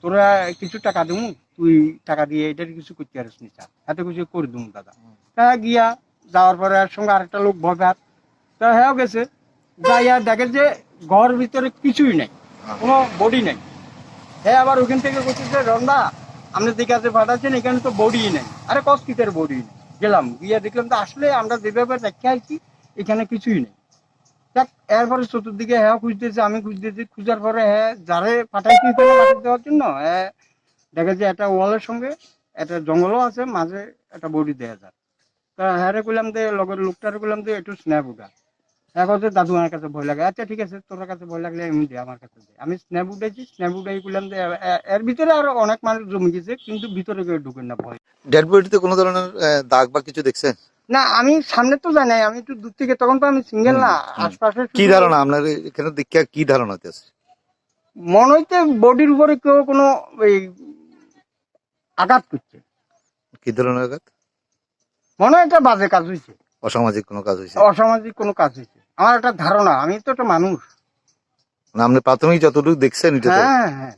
তোরা কিছু টাকা দিমু, তুই টাকা দিয়ে এটার কিছু করতে পারিস নি, চা, এত কিছু করে দিমু দাদা। তা গিয়া যাওয়ার পরে এর সঙ্গে আরেকটা লোক বজার, তা হ্যাঁ গেছে, যাইয়া দেখে যে ঘর ভিতরে কিছুই নাই, কোনো বডি নাই। হ্যাঁ, আবার ওখান থেকে বলছে যে, "রন্দা, আপনি যে কাছে পাঠাচ্ছেন, এখানে তো বডি নাই।" "আরে, কস কিসের বডি নেই?" গেলাম, গিয়ে দেখলাম তো আসলে আমরা যেভাবে রেখে আইছি, এখানে কিছুই নেই। দেখ, এরপরে চতুর্দিকে হ্যাঁ খুঁজতেছে, আমি খুঁজতেছি, খুঁজার পরে হ্যাঁ যারে পাঠাইছি এখানে মাটি দেওয়ার জন্য, হ্যাঁ দেখে যে একটা ওয়ালের সঙ্গে একটা জঙ্গলও আছে, মাঝে একটা বডি দেখা যায়। তা হ্যাঁ রে কইলাম যে, লগের লোকটারে কইলাম যে, "একটু স্ন্যাপ উঠা।" এখন যে, "দাদু, আমার কাছে ভয় লাগে।" "আচ্ছা, ঠিক আছে, তোর কাছে ভয় লাগলে এমনি দে, আমার কাছে দে।" আমি স্ন্যাপ উঠাইছি, স্ন্যাপ উঠাই কইলাম যে, এ-, এ-, এর ভিতরে আরো অনেক মানুষ জমে গেছে, কিন্তু ভিতরে কেউ ঢুকেন না, ভয়। ডেড বডিতে কোনো ধরনের, আহ, দাগ বা কিছু দেখছেন? না, আমি সামনে তো যাই নাই, আমি একটু দূর থেকে, তখন তো আমি সিঙ্গেল হুম, না, হুম। আশপাশে কি শুধু ধারণা আপনার এখানে দেখিয়া কি ধারণা হইতেছে? মনে হইতে বডির উপরে কেউ কোনো এই আঘাত করছে। কি ধরনের আঘাত? মনে হয় একটা বাজে কাজ হইছে। অসামাজিক কোনো কাজ হইছে? অসামাজিক কোনো কাজ হইছে। আমার একটা ধারণা, আমি তো একটা মানুষ। না, আপনি প্রাথমিক যতটুকু দেখছেন, এটা তো হ্যাঁ, হ্যাঁ।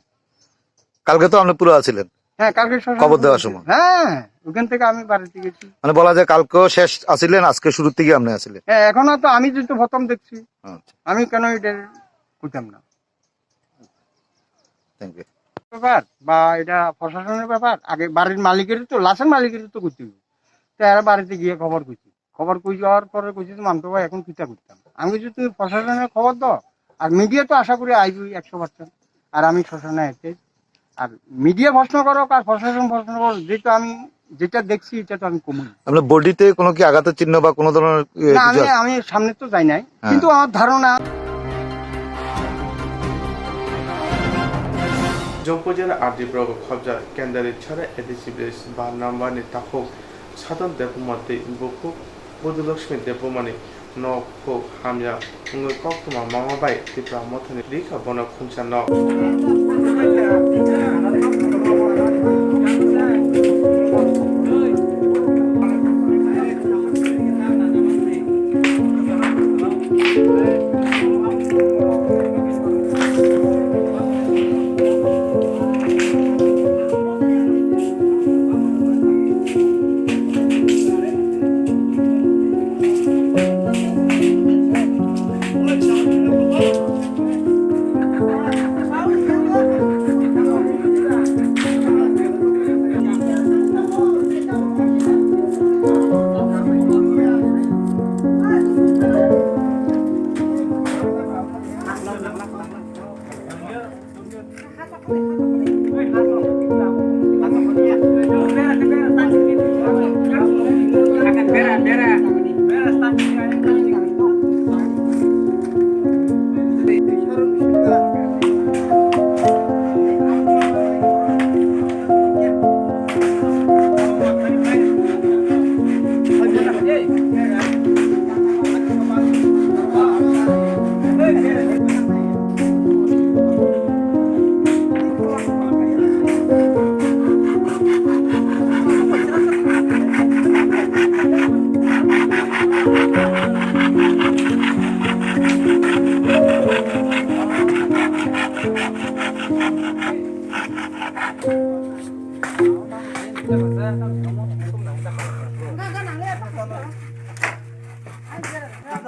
কালকে তো আপনি পুরো আছিলেন? হ্যাঁ, কালকে সকালে কবর দেওয়ার সময়? হ্যাঁ, ওখান থেকে আমি বাড়িতে গেছি। মানে, বলা যায়, কালকেও শেষ আছিলেন, আজকে শুরুর থেকে আপনি আছিলেন? হ্যাঁ, এখন তো আমি যেহেতু প্রথম দেখছি, আচ্ছা। আমি কেন এটা করতাম না? Thank you. ব্যাপার বা এটা প্রশাসনের ব্যাপার, আগে বাড়ির মালিকেরই তো, লাশের মালিকেরই তো করতে হবে। তো এরা বাড়িতে গিয়ে খবর করছি, খবর কই যাওয়ার পরে কইছে যে, "মামতো ভাই, এখন কিতা করতাম?" আমি কইছি, "তুমি প্রশাসনের খবর দাও, আর মিডিয়া তো আশা করি আইবই একশো পার্সেন্ট, আর আমি শ্মশানে আইতে।" আর মিডিয়া প্রশ্ন করো আর প্রশাসন প্রশ্ন করো, যেটা আমি, যেটা দেখছি, এটা তো আমি কমই। আপনার বডিতে কোনো কি আঘাতের চিহ্ন বা কোনো ধরনের, ইয়ে, না, কিছু আমি, আছে? আমি সামনে তো যাই নাই, হ্যাঁ। কিন্তু আমার ধারণা। Jompuijala R D block khobjak Kendari Chhara A D C village bar number ni takhuk Sadon Debbarma tei bukhuk Budulakshmi Debbarma ni nok phuk hamya wngwi koktwma mama bai Tipra Mothani rikha bono khunsa nok.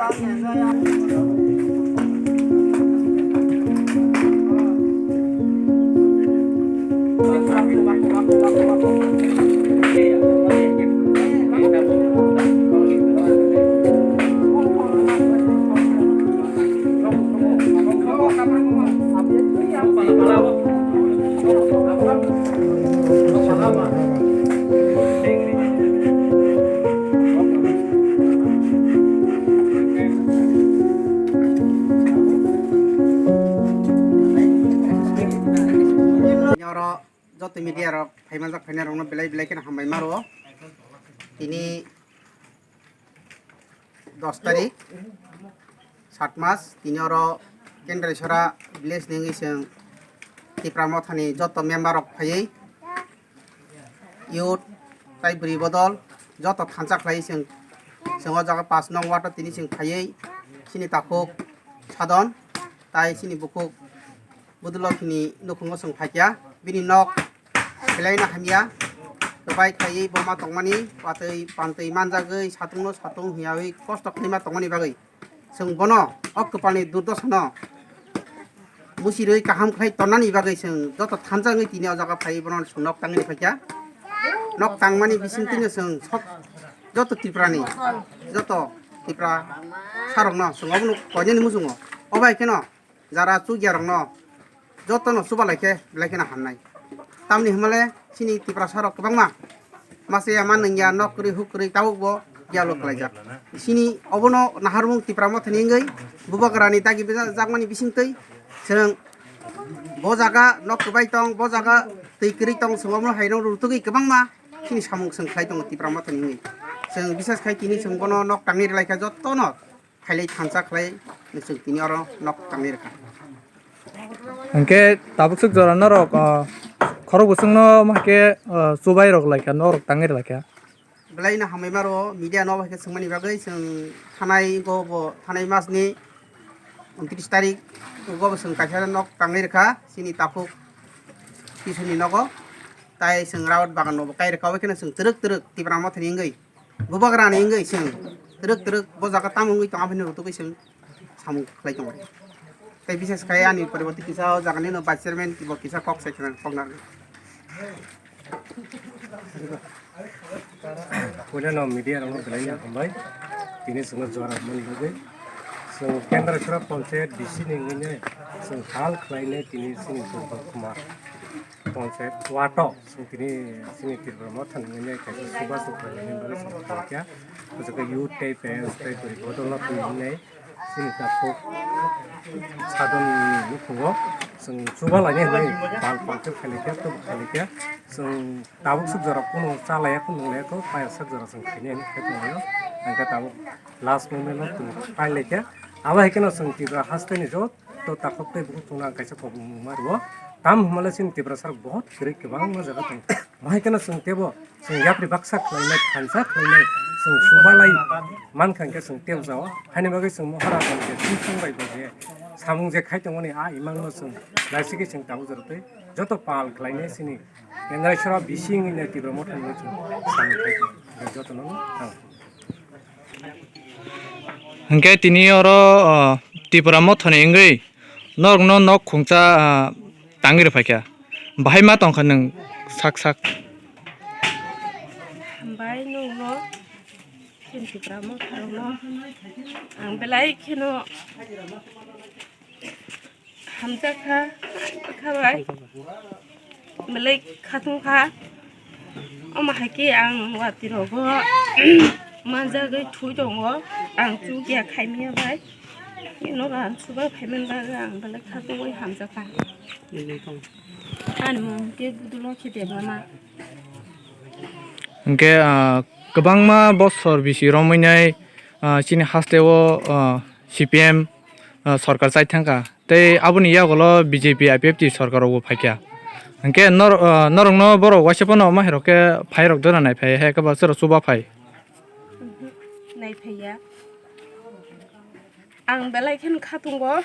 Oro joto media rok phaimanjak phainai rokno belai belai kheno hambai maro. Tini dos tarik, sat mas, tini oro Kendreshwara village ni wngwi chwng Tipra Mothani joto member rok phaiwi, youth tai bwrwi bodol joto thansa khlai chwng, chwng o jaga pas nong ward o tini chwng phaiwi chini takhuk Sadon tai chini bukhuk Budulokhi ni nukhungo chwng phaikha, bini nok Belai no hamya, kwbai khaiwi bo ma tongmani, watwi pantwi manjagwi, satung no satung hiyawi kosto khlaima tongmani bagwi. Chwng bono o kwpalni durdosa no musirwi kaham khlai tonnani bagwi chwng joto thansa wngwi tini o jaga phaiwi bono chwng nok tangwi phaikha. Nok tangmani bisingtwi no chwng sok joto Tripura ni, joto Tripura sarok no chwng obono koinani muchungo. O bai kheno jara chukya rokno jotono chubalai khe belai kheno hamnai. Tamni hwnmale chini Tiprasa rok kwbangma masa ya ma nungya nok kwrwi huk kwrwi tabuk bo yalo kwlaijak. Chini obono naharmung Tipra Mothani wngwi Bubagrani dagi bejakjakmani bisingtwi chwng bo jaga nok kwbai tong, bo jaga twi kwrwi tong, chwng omono haino rutugwi kwbangma chini samung chwng khlai tongo Tipra Mothani wngwi. Chwng bisas khai tini chwng bono nok tangwi rwlai kha jotono. Phailai thansa khlai chwng tini oro nok tangwi rwkha. Hwnkhe tabuk swk jora norok, ah, khorok bwswkno ma khe, ah, chubai rok lai kha, norok tangwi rwlai kha. Belai no hambai maro media no bai khe swngmani bagwi chwng thanai go bo thanai mas ni untris tarik go bo chwng kaisa nok tangwi rwkha chini takhuk Tisuni nogo tai chwng rawat bagan no bo kai rwkha bai kheno chwng twrwk twrwk Tipra Mothani wngwi. Bubagrani wngwi chwng twrwk twrwk bo jaga tamo wngwi tong, aphano rutugwi chwng samung khlai tongo. Tei bises khai ani poriborti kisa o jagani no vice chairman bo kisa kok sai khna kok narwkha. Puila no media rok no belai no hambai. Tini chwngno jora mani bagwi. Chwng Kendra Sura Panchayat D C ni wngwi nai chwng hal khlai nai tini chini Kumar Panchayat wato. Chwng tini chini Tripura Motha ni wngwi kaisa chubachu khlainani bagwi chwng tongkha. Bwswk khe youth tei parents tei bwrwi bodol no twi wngnai chini takhuk sadon ni nukhungo chwng chuba lainai hwnwi bal pal khe khailaikha, tub khailaikha. Chwng tabuk swk jora kunu cha laiya, kunu nung laiya kho, paya swk jora chwng khainai hwnwi khe tonglaio. Hwnkhe tabuk last moment no chwng pai laikha. Abo hai kheno chwng Tripura haste ni joto takhuk tei bukhuk chwngno ang kaisa kok nungma rwo. Tamo hwnmale chini Tiprasa rok bahut kwrwi kwbangma jaga tongo. Bahai kheno chwng teibo chwng yapri baksa khlainai, thansa khlainai, chwng chubalai mankha hwnkhe chwng tei jao. Haini bagwi chwng mohora tongkhe twi chwng bai bo je samung je khai tongmani a imangno chwng naisigwi chwng tabuk jora tei joto pal khlainai chini Kendra Sura bising ni Tipra Motha ni chwng samung khai tong joto no tang. Hwnkhe tini oro, ah, Tipra Mothani wngwi norokno nok khungcha, ah, tangwi rwphaikha. Bahai ma tongkha nwng sak sak? Hambai nukno, chini Tipra Motharokno ang belai kheno hamjakha, khabai belai khatung kha. Omo hai khe ang watwi rogo manjagwi thwi tongo, ang chukya khaimya bai. Ino ang chuba phaiman bagwi ang belai khatungwi hamjakha. Ani mung khe Budulokhi Debbarma. Hwnkhe, ah, kwbangma bosor bisi romwi nai, ah, chini hasteo, ah, C P M, ah, sorkar chai thangkha. Tei aboni yagulo B J P I P F T sorkar rokbo phaikha. Hwnkhe nor-, ah, norokno borok waisa phano omo hai rok khe phai rok dona nai phai hai khe ba chwra chuba phai. Nai phaiya. Ang belai khe khatungo.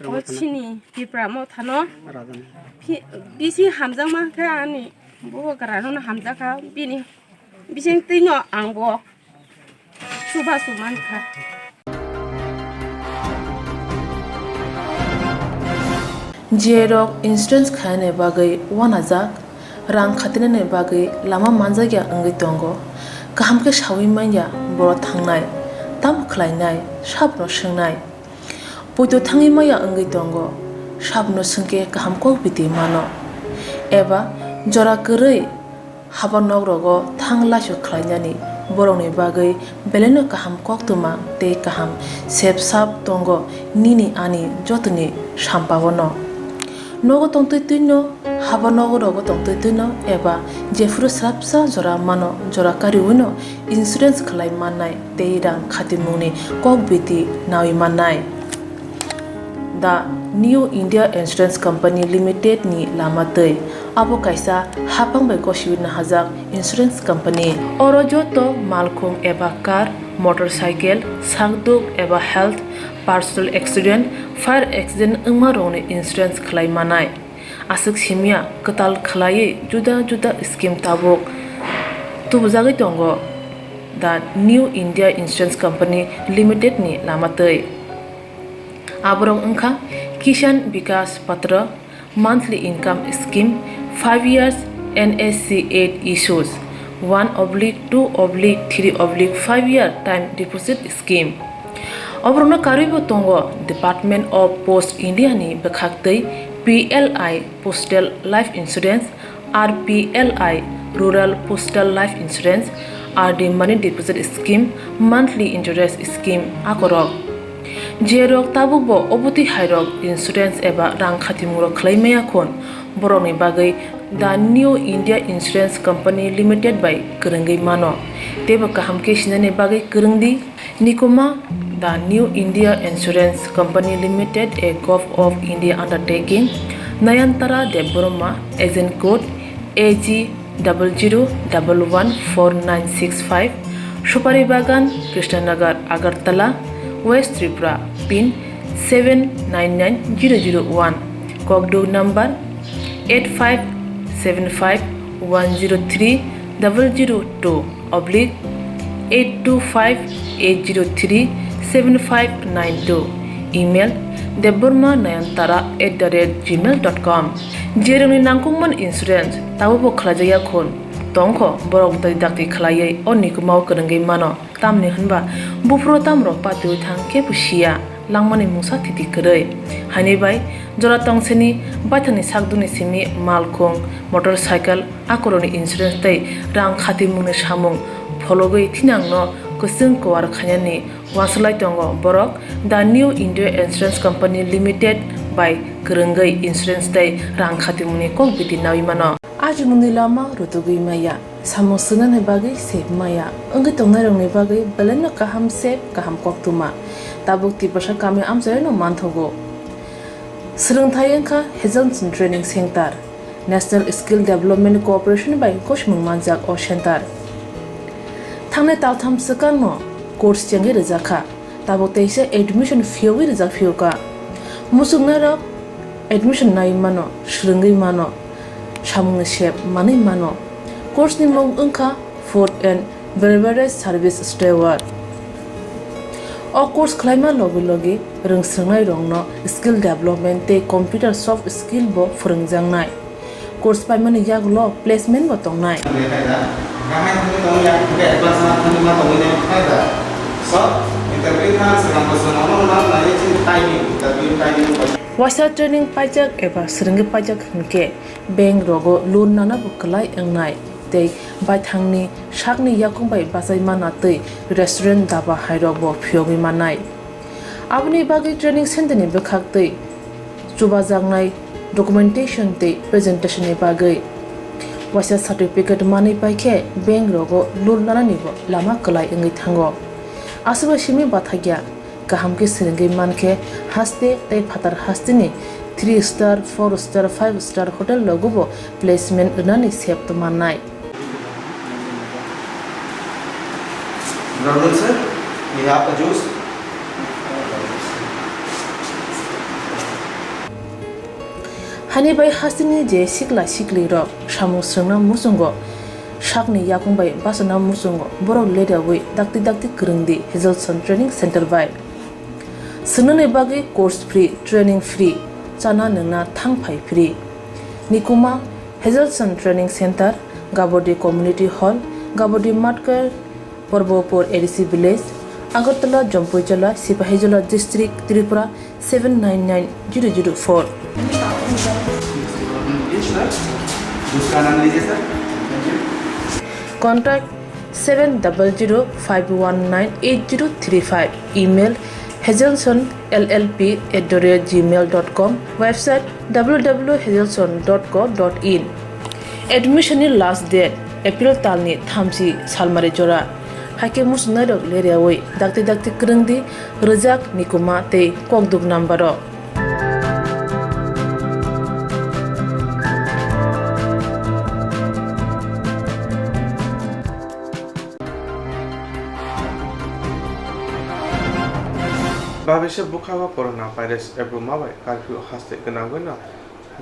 O chini Tipra Mothano. Phi-, bisi hamjakma khe ani Bubagrano hamjakha. Bini bising twino angbo Chubachu mankha. J rok insurance khainani bagwi uanajak, rang khatinani bagwi lama manjakya wngwi tongo. Kaham khe saui manya borok thangnai, tamo khlainai, sabono swngnai. Poito thangwi maya wngwi tongo, sabono swngkhe kaham kok biti mano. Eba jora kwrwi haba nok rogo thang laisu khlainani borokni bagwi belaino kaham koktwma tei kaham sep sap tongo nini ani jotoni sampao no. Nogo tongtwi twino, haba nogo rogo tongtwi twino eba jephuru swrapsa jora mano jora kariwino insurance khlai mannai tei rang khatimungni kok biti naui mannai. The New India Insurance Company Limited ni lama twi. Abo kaisa haphang bai gosiwi nahajak insurance company. Oro joto malkhung eba car, motorcycle, sakduk eba health, personal accident, fire accident wngma rokni insurance khlai manai. Aswk simya kwtal khlaiwi juda juda scheme tabuk tubujagwi tongo. The New India Insurance Company Limited ni lama twi. Aborok wngkha Kishan Vikas Patra, monthly income scheme, five years N S C eight issues, one oblique two oblique three oblique five year time deposit scheme. Oborokno karwibo tongo Department of Post India ni bwkhaktwi P L I Postal Life Insurance, R P L I Rural Postal Life Insurance, R D Money Deposit Scheme, Monthly Interest Scheme akorok. Jerok tabukbo obotwi hairok insurance eba rang khatimungrok khlai maya khun, borokni bagwi The New India Insurance Company Limited bai kwrwngwi mano, teibo kaham khe sinani bagwi kwrwngdi. Nikuma, The New India Insurance Company Limited, a Govt of India undertaking, Nayantara Debbarma, agent code A G double zero double one four nine six five, Supari Bagan, Krishnanagar, Agartala, West Tripura, pin seven nine nine zero zero one, Kokduk number eight five seven five one zero three double zero two oblique eight two five eight zero three seven five nine two, email debbarma nayantara at the rate gmail dot com. Jerokni nangkukmani insurance tabukbo khlaijakya khun tongkho, borok dai dakti khlaiwi o nikumao kwrwngwi mano. Tamni hwnba buphuru tamrok patiui thang kebo siya, langmani mungsa thiti kwrwi. Haini bai jora tongseni baithangni sakdukni simi malkhung, motorcycle, akorokni insurance tei rang khatimungni samung phologwi thinangno kwchwng kuar khainani uansuk lai tongo borok. The New India Insurance Company Limited bai kwrwngwi insurance tei rang khatimungni kok biti naui mano. Ajimungni lama rutugwi maya. Samung swngnani bagwi sep maya wngwi tongnairokni bagwi belaino kaham sep, kaham koktwma tabuk Tiprasa kami amchaino manthogo. Swrwngthai wngkha Hazelton Training Center, National Skill Development Corporation bai gosimung manjak o center. Thangnai taltham swkangno course chengwi rwjakha. Tabuk teisa admission phiyogwi rijak phiyokha. Muchungnairok admission naiwi mano, swrwngwi mano, samungni sep manwi mano. Course ni mung wngkha Food and Beverage Service Steward. O course khlaima logi logi rwngswrwngnairokno skill development tei computer soft skill bo phwrwngjaknai. Course paimani yagulo placement bo tongnai. Waisa training paijak eba swrwngwi paijak hwnkhe bank rogo loan nana bo kwlai wngnai tei baithangni sakni yakung bai bachai mana tei restaurant, daba hairok bo phiyogwi mannai. Aboni bagwi training center ni bwkhak tei chubajaknai documentation tei presentation ni bagwi waisa certificate manwi paikhe bank rogo loan nanani bo lama kwlai wngwi thango. Aswkbai simi bathakya kaham khe swrwngwi mankhe haste tei phatar hasteni three star, four star, five star hotel rogo bo placement rwnani sep tongmannai. Good afternoon, sir. We have a juice. Hani bai hasteni je sikla siklirok samung swrwngna muchungo Sakni yakung bai bachana muchungo borok leriawi dakti dakti kwrwng di Hazelson Training Center bai. Swnamni bagwi course free, training free, chana nwngna thang phai free. Nikuma Hazelson Training Center, Gabodi Community Hall, Gabodi Matkar, Porbopur A D C Village, Agartala, Jampuijala, Sipahijola District, Tripura seven nine nine zero zero four. Contact seven double zero five one nine eight zero three five. Email hazelson L L P at the rate gmail dot com. Website W W W hazelson dot co dot in. Admission ni last date April talni thamchi salmari jora. Haikhe muchungnairok leriawi dakti dakti kwrwng di, rwjak, nikuma tei kokduk number o. Babisa bwkhago corona virus ebruma bai curfew haste gwnangwino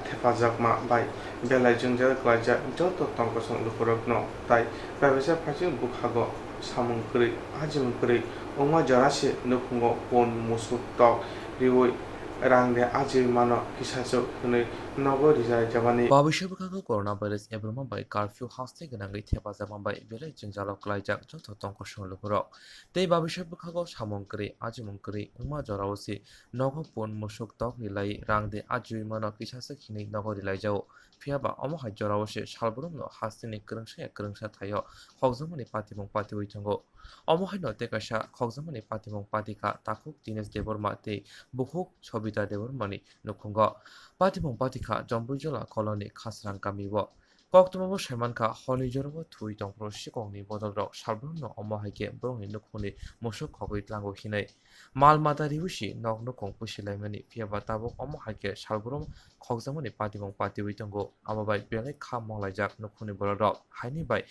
thepajakma bai belai jwngjal klaijak joto tongkosong lukurokno tai babisa phaising bwkhago samung kwrwi, ajimung kwrwi wngma jora se nukhungo pun musuk tok riwi rang de ajiwi mano kisachwk hwnwi nogo rijai jabani. Babisa bwkhago corona virus ebruma bai curfew haste gwnangwi thepajakma bai belai jwngjalo klaijak joto tongkosong lukurok. Tei babisa bwkhago samung kwrwi, ajimung kwrwi wngma jorao se nogo pun musuk tok rilai rang de ajiwi mano kisachwk hwnwi nogo rilaijao. Phiya ba omo hai jorao se salbrumno hasteni kwrwngsa ya kwrwngsa thaio khokjakmani patimung patiwi tongo. Omo haino tei kaisa khokjakmani patimung patikha takhuk Dinesh Debbarma tei bukhuk Sobita Debbarmani nukhungo. Patimung patikha Jampuijala Colony Khasrang kamio. Koktwmabo saimankha, horni jorao thwi tongphuru sikokni bodolrok salbrumno omo hai khe borokni nukhungni musuk khogwi tlango hinwi. Mal mata riwi si nok nukhung pusi laimani, phiya ba tabuk omo hai khe salbrum khokjakmani patimung patiwi tongo. Amo bai belai kha monglaijak nukhungni bororok. Haini bai.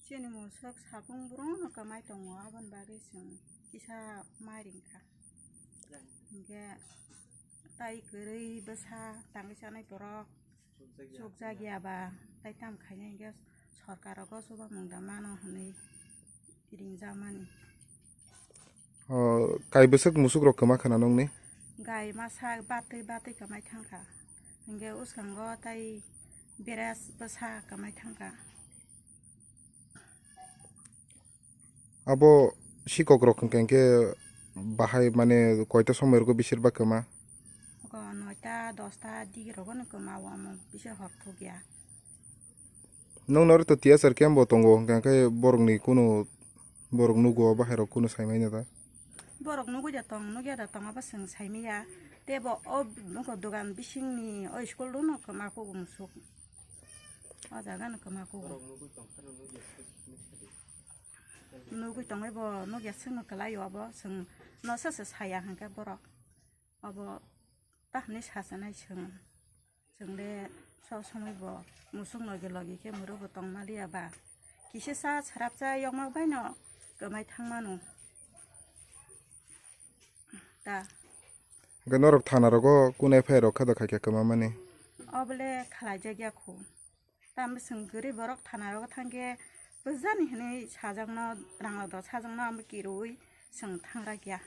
Chini musuk salbrum brum no kwmai tongo, aboni bagwi chwng kisa mai ringkha. Hinkhe tai kwrwi bwsa tangwi chanai borok chukjak ya ba tai tam khainai hinkhe sorkar rogo chubamung da mano hwnwi ringjakmani. O, kai bwswk musuk rok kwma khana nongni? Gai masa batwi batwi kwmai thangkha. Hinkhe uskango tai beres bwsa kwmai thangkha. Abo sikok rok hwnkha hinkhe bahai mane koita somoi rogo bisir ba kwma? Oko noita dosta digi rogo no kwma o, omo bisir hor thok ya. Nong noro to T S R camp bo tongo, hwnkha khe borokni kunu borok nugo, bahai rok kunu sai manya da? Borok nugui da tong, nugya da tong, abo chwng sai manya. Tei bo o nokho dogan bisingni o school room no kwma kugo musuk. O jaga no kwma kugo. Nugui tongwi bo nugya swkno kwlai o, abo chwng no se se saya hwnkhe borok. Obo ta hwnwi sa chanai chwng. Chwng le sob somoi bo musuk logi logi khe mwrwkbo tong maliya ba. Kisa cha srapcha yokma bai no kwmai thang mano. Ta. Hwnkhe norok thana rogo kunu F I R rok kha do khaikha kwma mani? Obo le khlai jak ya khu. Tamo chwng kwrwi borok thana rogo thang khe bwsani hwnwi sajakno, rang rok do sajakno amo kirui chwng thang rak ya.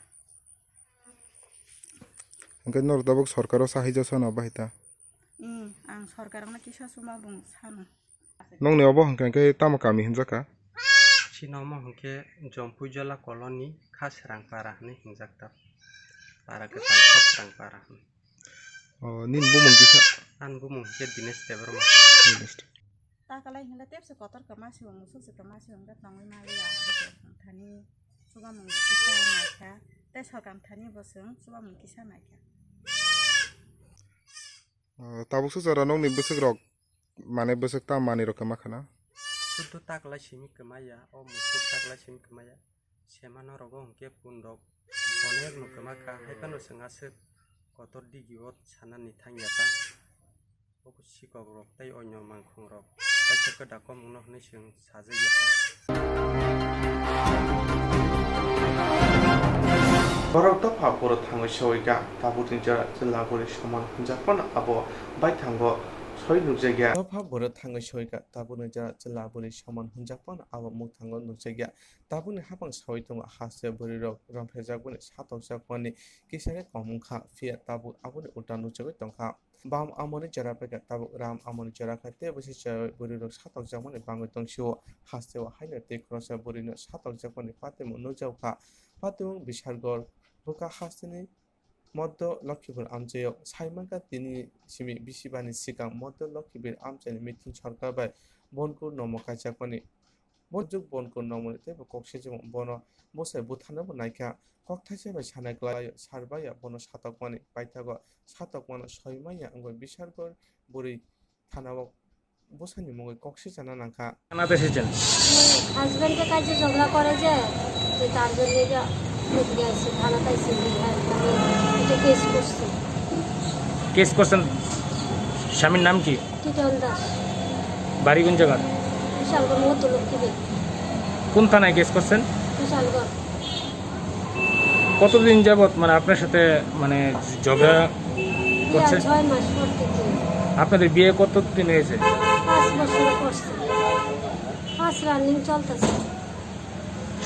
Hwnkhe norok tabuk sorkaro sahai jak sano bahai ta? Ih, ang sorkarokno kisa chuma bung sano. Nongni obo hwnkha khe tamo kami hwnjak kha? Chini omo hwnkhe Jompuijala colony Khasrang para hwnwi hwnjak ta. Para kwtal Khasrang para hwnwi. O, nini bumung kisa? Ani bumung hwnkhe Dinesh Debbarma. Dinesh. Ta kalai hwnle tepse kotor kwma se bo musuk se kwma se hwnle tongwi maliya. Thani chuba mung kisa naikha. Tei sorkar thani bo chwng chuba mung kisa naikha. O, tabuk se jora nokni bwswk rok, mane bwswk ta manwi rok kwma khana? Sudu taklai simi kwmaya, o musuk taklai simi kwmaya. Semano rogo hwnkhe pun rok onek no kwma kha, hai phano chwng aswk kotor digi o sanani thangya ta. Bo sikok rok tei onyo mangkhung rok kaisa kwda komung no hwnwi chwng sajagya ta. Borok dopha phuru thangwi soi kha, tabukni jora chwla bwrwi soman hwnjak phano abo baithango Soi nukjakya. Dopha borok thangwi soika, tabukni jora chwla bwrwi soman hwnjakmano abo mwthango nukjakya. Tabukni hapang sawi tongo, haste bwrwirok romphaijakmani, satokjakmani kisa khe kom wngkha, phiya tabuk aboni ulta nukjagwi tongkha. Bam amoni jora paikha, tabuk ram amoni jora kha, tei bwsai chaywi bwrwirok satokjakmani bangwi tongsio, hasteo haino tei khoroksa bwrwino satokjakmani patimung nukjago kha. Patimung Bishargor bwkha hasteni Moddo Lokhipur amchaio saimankha, tini simi bisi bani swkang Moddo Lokhipur amchaini Mithun Sarkar bai Bonkur nomo kaijakmani. Bo juk Bonkur nomoni teibo kok sijimo, bono bwsai butharnabo naikha. Kok thaisa bai sana kwlaio, sarbaiya bono satokmani, paithago satokmano soi manya wngwi Bishargor bwrwi thanao bwsani mungwi kok sijana nangkha. থানাতে এসেছেন? হাজব্যান্ডের কাছে ঝগড়া করে যে, যে তার জন্য এটা এদিকে আসছে, থানাতে আসছে, যে হ্যাঁ, আমি এটা কেস করছি। কেস করছেন? স্বামীর নাম কি? টিটন দাস। বাড়ি কোন জায়গার? বিশালগড় মতো লক্ষ্মীপুর। কোন থানায় কেস করছেন? বিশালগড়। কতদিন যাবত মানে আপনার সাথে মানে ঝগড়া বিয়ার করছে? ছয় মাস পর থেকে। আপনাদের বিয়ে কতদিন হয়েছে? পাঁচ বছর করছে। পাঁচ রানিং চলতেছে।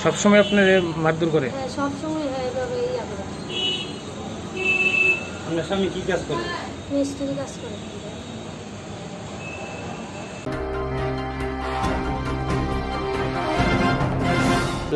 সবসময় আপনারে মারধর করে? হ্যাঁ, সবসময় হয় এভাবে ইয়া করে। আপনার স্বামী কি কাজ করে? মিস্ত্রি কাজ করে।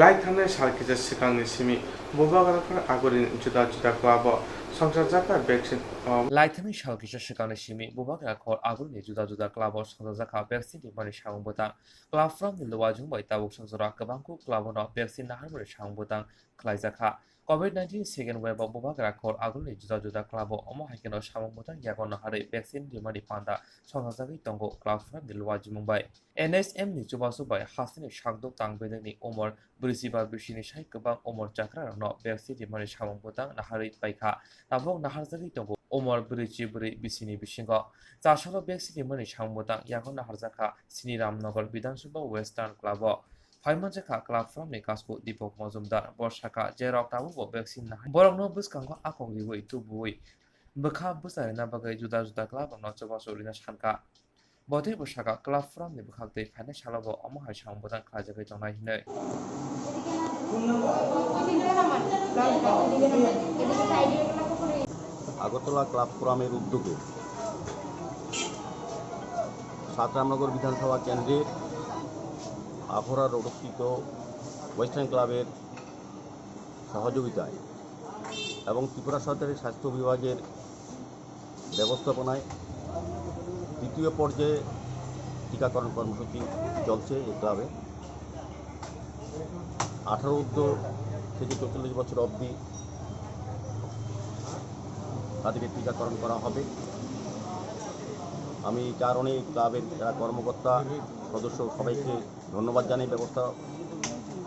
Lai thangnai sal kisa swkangni simi Bubagra Khor Agulini juda juda club-o songchajak kha vaccine, o. Lai thangnai sal kisa swkangni simi Bubagra Khor Agulini juda juda club-o songchajak kha vaccine rimani samung bwtang. Club phrangni luajwng bai tabuk song jora kwbangkuk club-o no vaccine naharmani samung bwtang khlaijak kha. Covid nineteen second wave-o Bubagra Khor Agulini juda juda club-o omo hai kheno samung bwtang yago naharwi vaccine rimani panda songchajagwi tongo club phrangni luajwng bai. N S M ni chubachu bai hasteni sakduk tang bedekni umor brwichi ba bisini sai kwbang umor chakrarokno vaccine rimani samung bwtang naharwi paikha. Tabuk naharjagwi tongo umor brwichi brwi bisini bisingo. Chasaro vaccine rimani samung bwtang yago naharjakha Sini Ramnagar Bidhan Sabha Western Club-o. Phaimanjakha club phrangni kasku Deepak Majumdar. Bo sakha, jerok tabukbo vaccine nahai borokno bwskango akok riwi tubuwi bwkha bwcharina bagwi juda juda club-rokno chubachu rina sankha. Bo teibo sakha, club phrangni bwkhaktwi phainai salobo omo hai samung bwtang khlaijagwi tongnai hwnwi. Agartala club ফোরামের উদ্যোগে সাত রামনগর বিধানসভা কেন্দ্রের আফরা রোডস্থিত ওয়েস্টার্ন ক্লাবের সহযোগিতায় এবং ত্রিপুরা সরকারের স্বাস্থ্য বিভাগের ব্যবস্থাপনায় দ্বিতীয় পর্যায়ে টিকাকরণ কর্মসূচি চলছে এই ক্লাবে। আঠারো ঊর্ধ্ব থেকে চৌচল্লিশ বছর অবধি তাদেরকে টিকাকরণ করা হবে। আমি এই কারণে এই ক্লাবের যারা কর্মকর্তা, সদস্য সবাইকে ধন্যবাদ জানাই ব্যবস্থা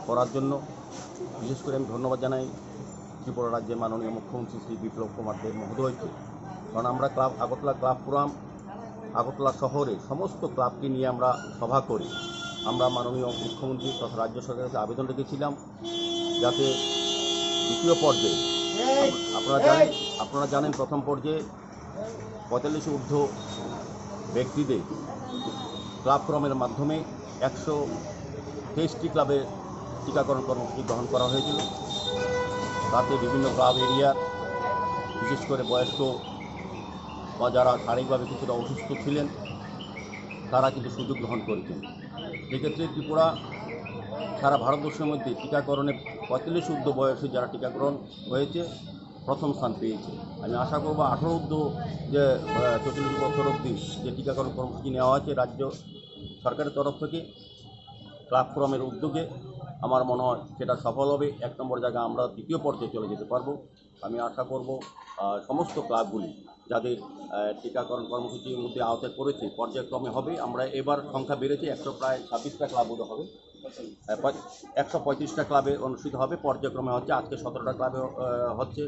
করার জন্য। বিশেষ করে আমি ধন্যবাদ জানাই ত্রিপুরা রাজ্যের মাননীয় মুখ্যমন্ত্রী শ্রী বিপ্লব কুমার দেব মহোদয়কে, কারণ আমরা ক্লাব, আগরতলা ক্লাব ফোরাম আগরতলা শহরে সমস্ত ক্লাবকে নিয়ে আমরা সভা করি। আমরা মাননীয় মুখ্যমন্ত্রী তথা রাজ্য সরকারের কাছে আবেদন রেখেছিলাম যাতে দ্বিতীয় পর্যায়ে, আপনারা জানেন, আপনারা জানেন প্রথম পর্যায়ে পঁয়তাল্লিশ ঊর্ধ্ব ব্যক্তিদের ক্লাব ফোরামের মাধ্যমে একশো তেইশটি ক্লাবে টিকাকরণ কর্মসূচি গ্রহণ করা হয়েছিল। তাতে বিভিন্ন ক্লাব এরিয়ার, বিশেষ করে বয়স্ক বা যারা শারীরিকভাবে কিছুটা অসুস্থ ছিলেন, তারা কিন্তু সুযোগ গ্রহণ করেছেন। সেক্ষেত্রে ত্রিপুরা সারা ভারতবর্ষের মধ্যে টিকাকরণে পঁয়তাল্লিশ ঊর্ধ্ব বয়সে যারা টিকাকরণ হয়েছে, প্রথম স্থান পেয়েছে। আমি আশা করব আঠারো ঊর্ধ্ব যে, আহ, চৌচল্লিশ বছর অবধি যে টিকাকরণ কর্মসূচি নেওয়া হয়েছে রাজ্য সরকারের তরফ থেকে, ক্লাব ফোরামের উদ্যোগে, আমার মনে হয় সেটা সফল হবে। এক নম্বর জায়গা আমরা দ্বিতীয় পর্যায়ে চলে যেতে পারবো। আমি আশা করব, আহ, সমস্ত ক্লাবগুলি যাদের, আহ, টিকাকরণ কর্মসূচির মধ্যে আওতায় পড়েছে, পর্যায়ক্রমে হবে। আমরা এবার সংখ্যা বেড়েছে, একশো প্রায় ছাব্বিশটা ক্লাব বোধ হবে। আহ, পঁয়-, একশো পঁয়ত্রিশটা ক্লাবে অনুষ্ঠিত হবে। পর্যায়ক্রমে হচ্ছে, আজকে সতেরোটা ক্লাবে, আহ, হচ্ছে,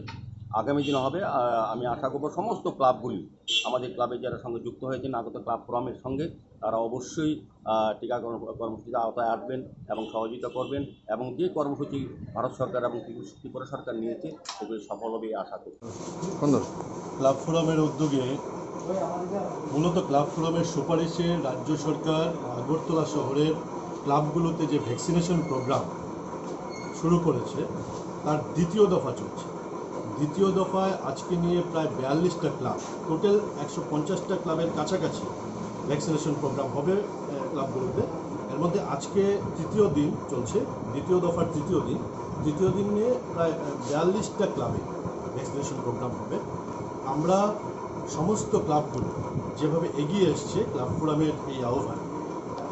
আগামী দিনে হবে। আহ, আমি আশা করব সমস্ত ক্লাবগুলি, আমাদের ক্লাবে যারা সঙ্গে যুক্ত হয়েছেন আগত ক্লাব ফোরামের সঙ্গে, তারা অবশ্যই, আহ, টিকাকরণ কর্মসূচির আওতায় আসবেন এবং সহযোগিতা করবেন এবং যে কর্মসূচি ভারত সরকার এবং ত্রিপুরা সরকার নিয়েছে, সেগুলি সফল হবে এই আশা করি। সুন্দর। ক্লাব ফোরামের উদ্যোগে মূলত ক্লাব ফোরামের সুপারিশে রাজ্য সরকার আগরতলা শহরের ক্লাবগুলোতে যে ভ্যাকসিনেশন প্রোগ্রাম শুরু করেছে, তার দ্বিতীয় দফা চলছে। দ্বিতীয় দফায় আজকে নিয়ে প্রায় বিয়াল্লিশটা ক্লাব, টোটাল একশো পঞ্চাশটা ক্লাবের কাছাকাছি ভ্যাকসিনেশন প্রোগ্রাম হবে আহ, ক্লাবগুলোতে। এর মধ্যে আজকে তৃতীয় দিন চলছে, দ্বিতীয় দফার তৃতীয় দিন। তৃতীয় দিন নিয়ে প্রায় আহ, বিয়াল্লিশটা ক্লাবে ভ্যাকসিনেশন প্রোগ্রাম হবে। আমরা সমস্ত ক্লাবগুলো যেভাবে এগিয়ে এসছে ক্লাব ফোরামের এই আহ্বান,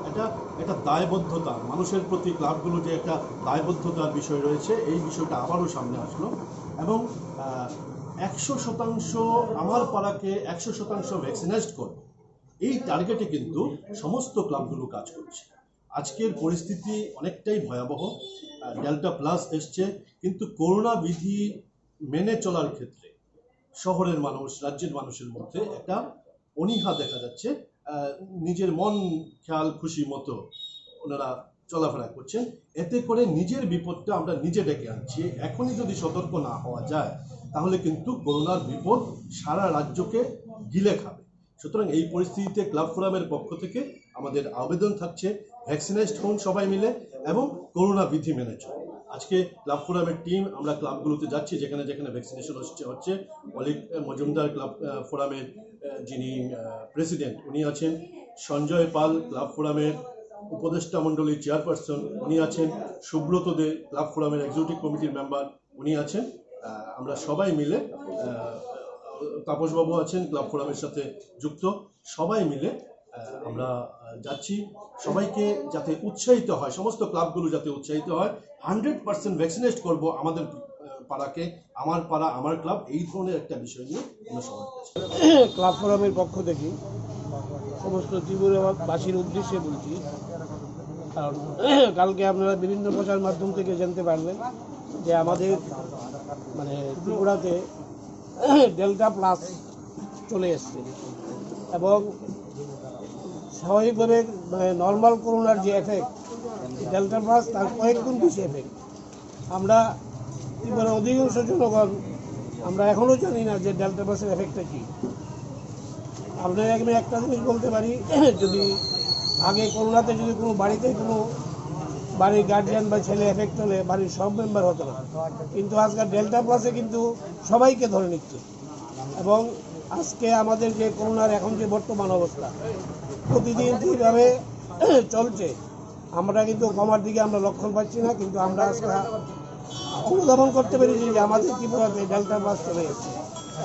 এটা একটা দায়বদ্ধতা, মানুষের প্রতি ক্লাবগুলো যে একটা দায়বদ্ধতার বিষয় রয়েছে, এই বিষয়টা আবারও সামনে আসলো। এবং আহ, একশো শতাংশ আমার পাড়াকে একশো শতাংশ ভ্যাকসিনাইজড করব, এই টার্গেটে কিন্তু সমস্ত ক্লাবগুলো কাজ করছে। আজকের পরিস্থিতি অনেকটাই ভয়াবহ। আহ, ডেল্টা প্লাস এসছে, কিন্তু করোনা বিধি মেনে চলার ক্ষেত্রে শহরের মানুষ, রাজ্যের মানুষের মধ্যে একটা অনীহা দেখা যাচ্ছে। আহ, নিজের মন খেয়াল খুশি মতো ওনারা চলাফেরা করছেন। এতে করে নিজের বিপদটা আমরা নিজে ডেকে আনছি। এখনই যদি সতর্ক না হওয়া যায়, তাহলে কিন্তু করোনার বিপদ সারা রাজ্যকে গিলে খাবে। সুতরাং এই পরিস্থিতিতে ক্লাব ফোরামের পক্ষ থেকে আমাদের আবেদন থাকছে, ভ্যাকসিনাইজড হন সবাই মিলে এবং করোনা বিধি মেনে চলুন। আজকে ক্লাব ফোরামের টিম আমরা ক্লাবগুলোতে যাচ্ছি, যেখানে যেখানে ভ্যাকসিনেশন হচ্ছে হচ্ছে অলিক মজুমদার ক্লাব আহ, ফোরামের আহ, যিনি প্রেসিডেন্ট, উনি আছেন। সঞ্জয় পাল ক্লাব ফোরামের উপদেষ্টা মণ্ডলীর চেয়ারপারসন, উনি আছেন। সুব্রত দে ক্লাব ফোরামের এক্সিকিউটিভ কমিটির মেম্বার, উনি আছেন। আহ, আমরা সবাই মিলে আহ, তাপসবাবু আছেন ক্লাব ফোরামের সাথে যুক্ত, সবাই মিলে আহ, আমরা আহ, যাচ্ছি। সবাইকে যাতে উৎসাহিত হয়, সমস্ত ক্লাবগুলো যাতে উৎসাহিত হয়, হান্ড্রেড পার্সেন্ট ভ্যাকসিনেট করবো আমাদের আহ, পাড়াকে, আমার পাড়া আমার ক্লাব, এই ধরনের একটা বিষয় নিয়ে আমরা সবার কাছে। ক্লাব ফোরামের পক্ষ থেকে সমস্ত ত্রিপুরাবাসীর উদ্দেশ্যে বলছি, কারণ কালকে আপনারা বিভিন্ন প্রচার মাধ্যম থেকে জানতে পারবেন যে আমাদের মানে ত্রিপুরাতে ডেল্টা প্লাস চলে এসছে এবং স্বাভাবিকভাবে মানে নর্মাল করোনার যে এফেক্ট, ডেল্টা প্লাস তার কয়েক গুণ বেশি এফেক্ট। আমরা ত্রিপুরার অধিকাংশ জনগণ আমরা এখনও জানি না যে ডেল্টা প্লাসের এফেক্টটা কী। আপনার এখানে একটা জিনিস বলতে পারি, যদি আগে করোনাতে যদি কোনো বাড়িতে কোনো বাড়ির গার্জিয়ান বা ছেলে এফেক্ট হলে বাড়ির সব মেম্বার হতো না, কিন্তু আজকাল ডেল্টা প্লাসে কিন্তু সবাইকে ধরে নিচ্ছে। এবং আজকে আমাদের যে করোনার এখন যে বর্তমান অবস্থা, প্রতিদিন যেভাবে চলছে, আমরা কিন্তু কমার দিকে আমরা লক্ষণ পাচ্ছি না, কিন্তু আমরা আজকে অনুধাবন করতে পেরেছি যে আমাদের ত্রিপুরাতে ডেল্টা প্লাস চলে এসেছে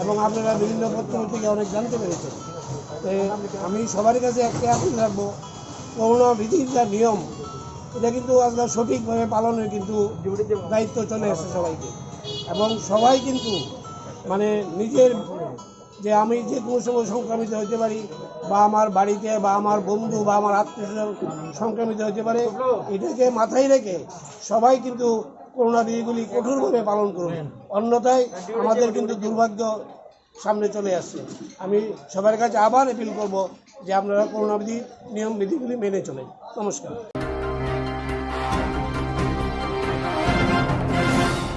এবং আপনারা বিভিন্ন পত্র থেকে অনেক জানতে পেরেছেন। তো আমি সবার কাছে একটা আপিল রাখবো, করোনা বিধির যা নিয়ম, এটা কিন্তু আজকাল সঠিকভাবে পালনের কিন্তু দায়িত্ব চলে এসেছে সবাইকে। এবং সবাই কিন্তু মানে নিজের যে আমি যে কোনো সময় সংক্রমিত হতে পারি বা আমার বাড়িতে বা আমার বন্ধু বা আমার আত্মীয় স্বজন সংক্রমিত হতে পারে, এটাকে মাথায় রেখে সবাই কিন্তু করোনা বিধিগুলি কঠোরভাবে পালন করুন, অন্যথায় আমাদের কিন্তু দুর্ভাগ্য সামনে চলে আসছে। আমি সবার কাছে আবার অ্যাপিল করব যে আপনারা করোনা বিধি নিয়ম বিধিগুলি মেনে চলেন। নমস্কার।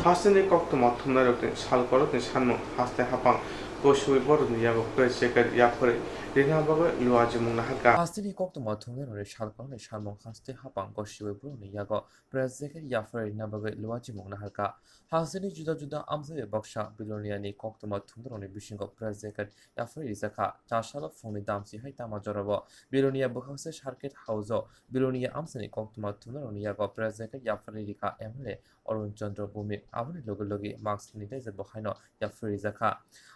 Hasteni koktwma thumnairokni salkorokni sanmung haste hapang gosiwi borokni yago press jacket yapharwi rina bagwi luajimung naharkha. Hasteni koktwma thumnairokni salkorokni sanmung haste hapang gosiwi borokni yago press jacket yapharwi rina bagwi luajimung naharkha. Hasteni juda juda amchai bai baksa Biloniani koktwma thumnairokni bisingo press jacket yapharwi rijakha. Chasalo phungni damsi hai tama jorao Bilonia bwkhakse Circuit House-o Bilonia amchaini koktwma thumnairokni yago press jacket yapharwi rikha M L A Arun Chandra Bhumik. Aboni loge loge mask sanitizer bo haino yapharwi rijakha.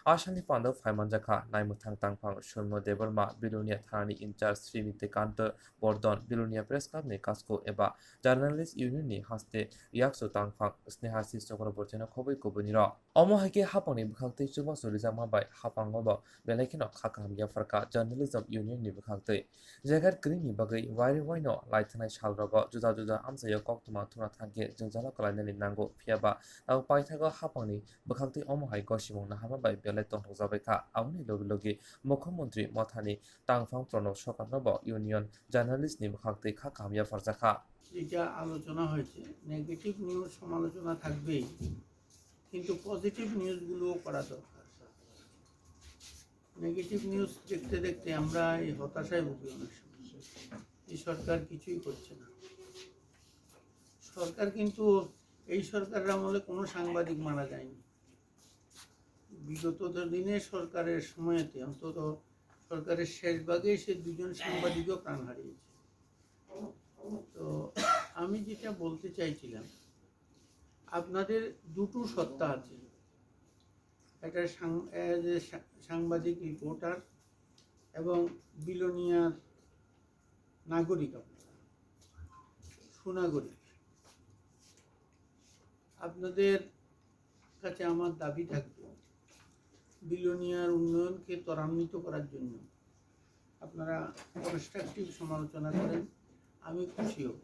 A salni pandao phaimanjakha naimwthang tangphang Surmo Debbarma, Bilonia thanani in-charge Srimiti Kanto Bordon, Bilonia Press Club-ni kasko eba Journalist Union-ni haste yaksu tangphang Snehasi Chakraborty-no khobwi kubunirok. Omo hai khe hapangni bwkhaktwi chubachu rijakma bai hapango bo belai kheno kha kaham yapharkha Journalism Union-ni bwkhaktwi. Jagat kwrwini bagwi wairwi waino laithanai salrogo juda juda amchaio koktwma thumna thangkhe jwngjalo kwlainani nango, phiyaba abo paithago hapangni bwkhaktwi omo hai gosimung naharma bai belai tongthokjabaikha. Aboni logi logi Mukhyamantri mothani tangphang Pranab Sarkarno bo Union Journalist-ni bwkhaktwi kha kaham yapharjakha. যেটা আলোচনা হয়েছে, negative news সমালোচনা থাকবেই, কিন্তু পজিটিভ নিউজগুলোও করা দরকার। Negative news দেখতে দেখতে আমরা এই হতাশায় ভুগি অনেক সময়। এই সরকার কিছুই করছে না। সরকার কিন্তু, এই সরকারের আমলে কোনো সাংবাদিক মারা যায়নি। বিগত দিনে সরকারের সময়তে, অন্তত সরকারের শেষ ভাগে, সে দুজন সাংবাদিকও প্রাণ হারিয়েছে। তো আমি যেটা বলতে চাইছিলাম, আপনাদের দুটো সত্তা আছে, একটা সাং-, এ, যে সা-, সাংবাদিক, রিপোর্টার এবং বিলোনিয়ার নাগরিক, আপনারা সুনাগরিক। আপনাদের কাছে আমার দাবি থাকবে, বিলোনিয়ার উন্নয়নকে ত্বরান্বিত করার জন্য আপনারা কনস্ট্রাকটিভ সমালোচনা করেন, আমি খুশি হব।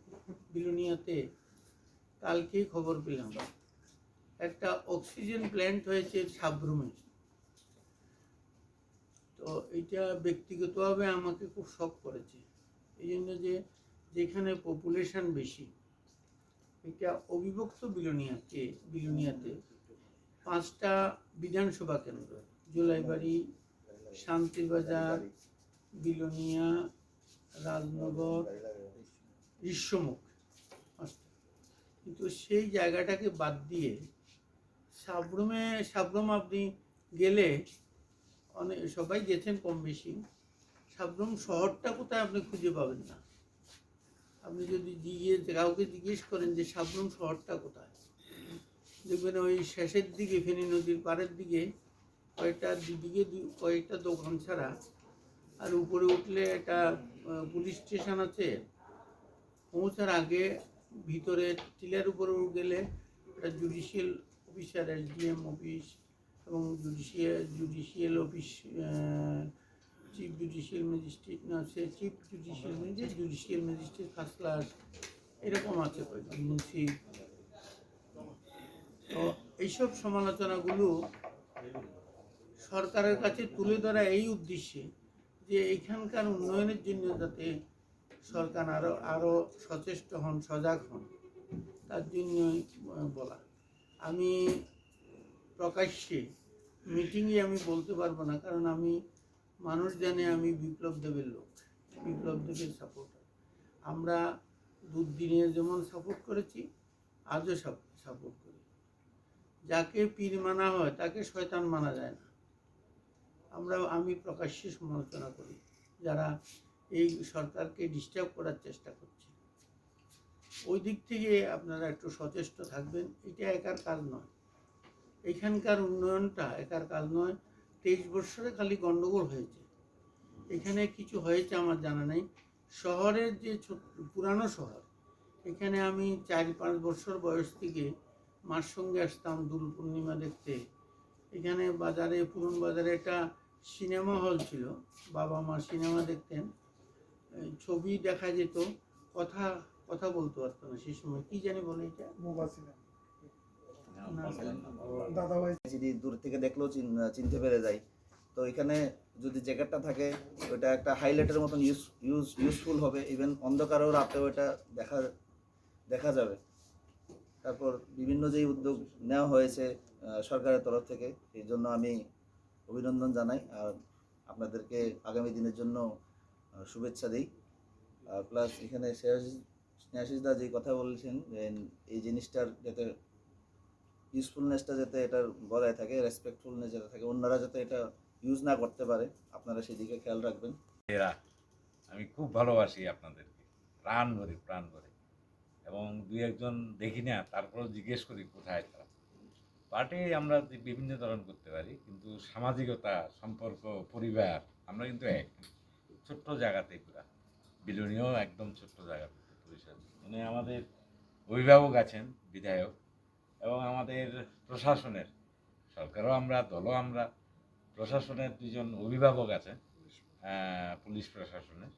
বিলোনিয়াতে কালকেই খবর পেলাম, একটা অক্সিজেন প্ল্যান্ট হয়েছে সাব্রুমে। তো এটা ব্যক্তিগতভাবে আমাকে খুব শক করেছে। এই জন্য যে যেখানে পপুলেশন বেশি, এটা অবিভক্ত বিলোনিয়াকে, বিলোনিয়াতে পাঁচটা বিধানসভা কেন্দ্র, জুলাইবাড়ি, শান্তিবাজার, বিলোনিয়া, রাজনগর, ঋষ্যমুখ, পাঁচটা। কিন্তু সেই জায়গাটাকে বাদ দিয়ে সাব্রুমে, সাব্রুম আপনি গেলে, অনেক, সবাই গেছেন কম বেশি, সাব্রুম শহরটা কোথায় আপনি খুঁজে পাবেন না। আপনি যদি জিজ্ঞেস, কাউকে জিজ্ঞেস করেন যে সাব্রুম শহরটা কোথায়, দেখবেন ওই শেষের দিকে, ফেনী নদীর পাড়ের দিকে কয়েকটা, দুদিকে দু-, কয়েকটা দোকান ছাড়া, আর উপরে উঠলে একটা, আহ, পুলিশ স্টেশন আছে, পৌঁছার আগে ভিতরে টিলার উপরে গেলে একটা জুডিশিয়াল অফিসার, এসডিএম অফিস এবং judicial, judicial office, ah, chief judicial magistrate, না, সে chief judicial magistrate, judicial magistrate first class, এরকম আছে কয়েকজন মুন্সি। তো এইসব সমালোচনাগুলো সরকারের কাছে তুলে ধরা এই উদ্দেশ্যে যে এখানকার উন্নয়নের জন্য যাতে সরকার আরও, আরও সচেষ্ট হন, সজাগ হন, তার জন্যই, আহ, বলা। আমি প্রকাশ্যে মিটিংয়ে আমি বলতে পারবো না, কারণ আমি, মানুষ জানে আমি বিপ্লব দেবের লোক, বিপ্লব দেবের সাপোর্টার। আমরা দুর্দিনে যেমন সাপোর্ট করেছি, আজও সাপ-, সাপোর্ট করি। যাকে পীর মানা হয়, তাকে শয়তান মানা যায় না। আমরা, আমি প্রকাশ্যে সমালোচনা করি যারা এই সরকারকে ডিস্টার্ব করার চেষ্টা করছে। ওই দিক থেকে আপনারা একটু সচেষ্ট থাকবেন। এটা একার কাজ নয়, এখানকার উন্নয়নটা একার কাজ নয়। তেইশ বছরে খালি গন্ডগোল হয়েছে, এখানে কিছু হয়েছে আমার জানা নেই। শহরের যে ছোট, পুরানো শহর, এখানে আমি চার পাঁচ বছর বয়স থেকে মার সঙ্গে আসতাম দোল পূর্ণিমা দেখতে। এখানে বাজারে, পুরন বাজারে একটা সিনেমা হল ছিল, বাবা মা সিনেমা দেখতেন। এই ছবি দেখা যেত, কথা, কথা বলতে পারতো না সেই সময়। কি জানি বলে এটা? বোবা সিনেমা। না। দাদাভাই। যদি দূর থেকে দেখলেও চিন-, চিনতে পেরে যাই। তো এখানে যদি জ্যাকেটটা থাকে, ওটা একটা হাইলাইটের মতন ইউজ, ইউজ, ইউজফুল হবে। ইভেন অন্ধকারেও রাতেও এটা দেখা, দেখা যাবে। তারপর বিভিন্ন যেই উদ্যোগ নেওয়া হয়েছে, আহ, সরকারের তরফ থেকে, এই জন্য আমি অভিনন্দন জানাই। আর আপনাদেরকে আগামী দিনের জন্য, আহ, শুভেচ্ছা দিই। আর প্লাস এখানে স্নেহাশিস, স্নেহাশিস দা যে কথা বলছেন, যে এই জিনিসটার যাতে ইউজফুলনেসটা যাতে এটার বজায় থাকে, রেসপেক্টফুলনেস যাতে থাকে, অন্যরা যাতে এটা ইউজ না করতে পারে, আপনারা সেদিকে খেয়াল রাখবেন। এরা, আমি খুব ভালোবাসি আপনাদেরকে, প্রাণ ভরে, প্রাণ ভরে। এবং দুই একজন দেখি না, তারপরেও জিজ্ঞেস করি কোথায় তারা। পার্টি আমরা যে বিভিন্ন ধরন করতে পারি, কিন্তু সামাজিকতা, সম্পর্ক, পরিবার, আমরা কিন্তু এক। ছোট্ট জায়গাতেই পুরা। বিলোনিয়াও একদম ছোট্ট জায়গা, পরিষদ। মানে আমাদের অভিভাবক আছেন, বিধায়ক, এবং আমাদের প্রশাসনের, সরকারও আমরা, দলও আমরা, প্রশাসনের দুজন অভিভাবক আছেন, আহ, পুলিশ প্রশাসনের।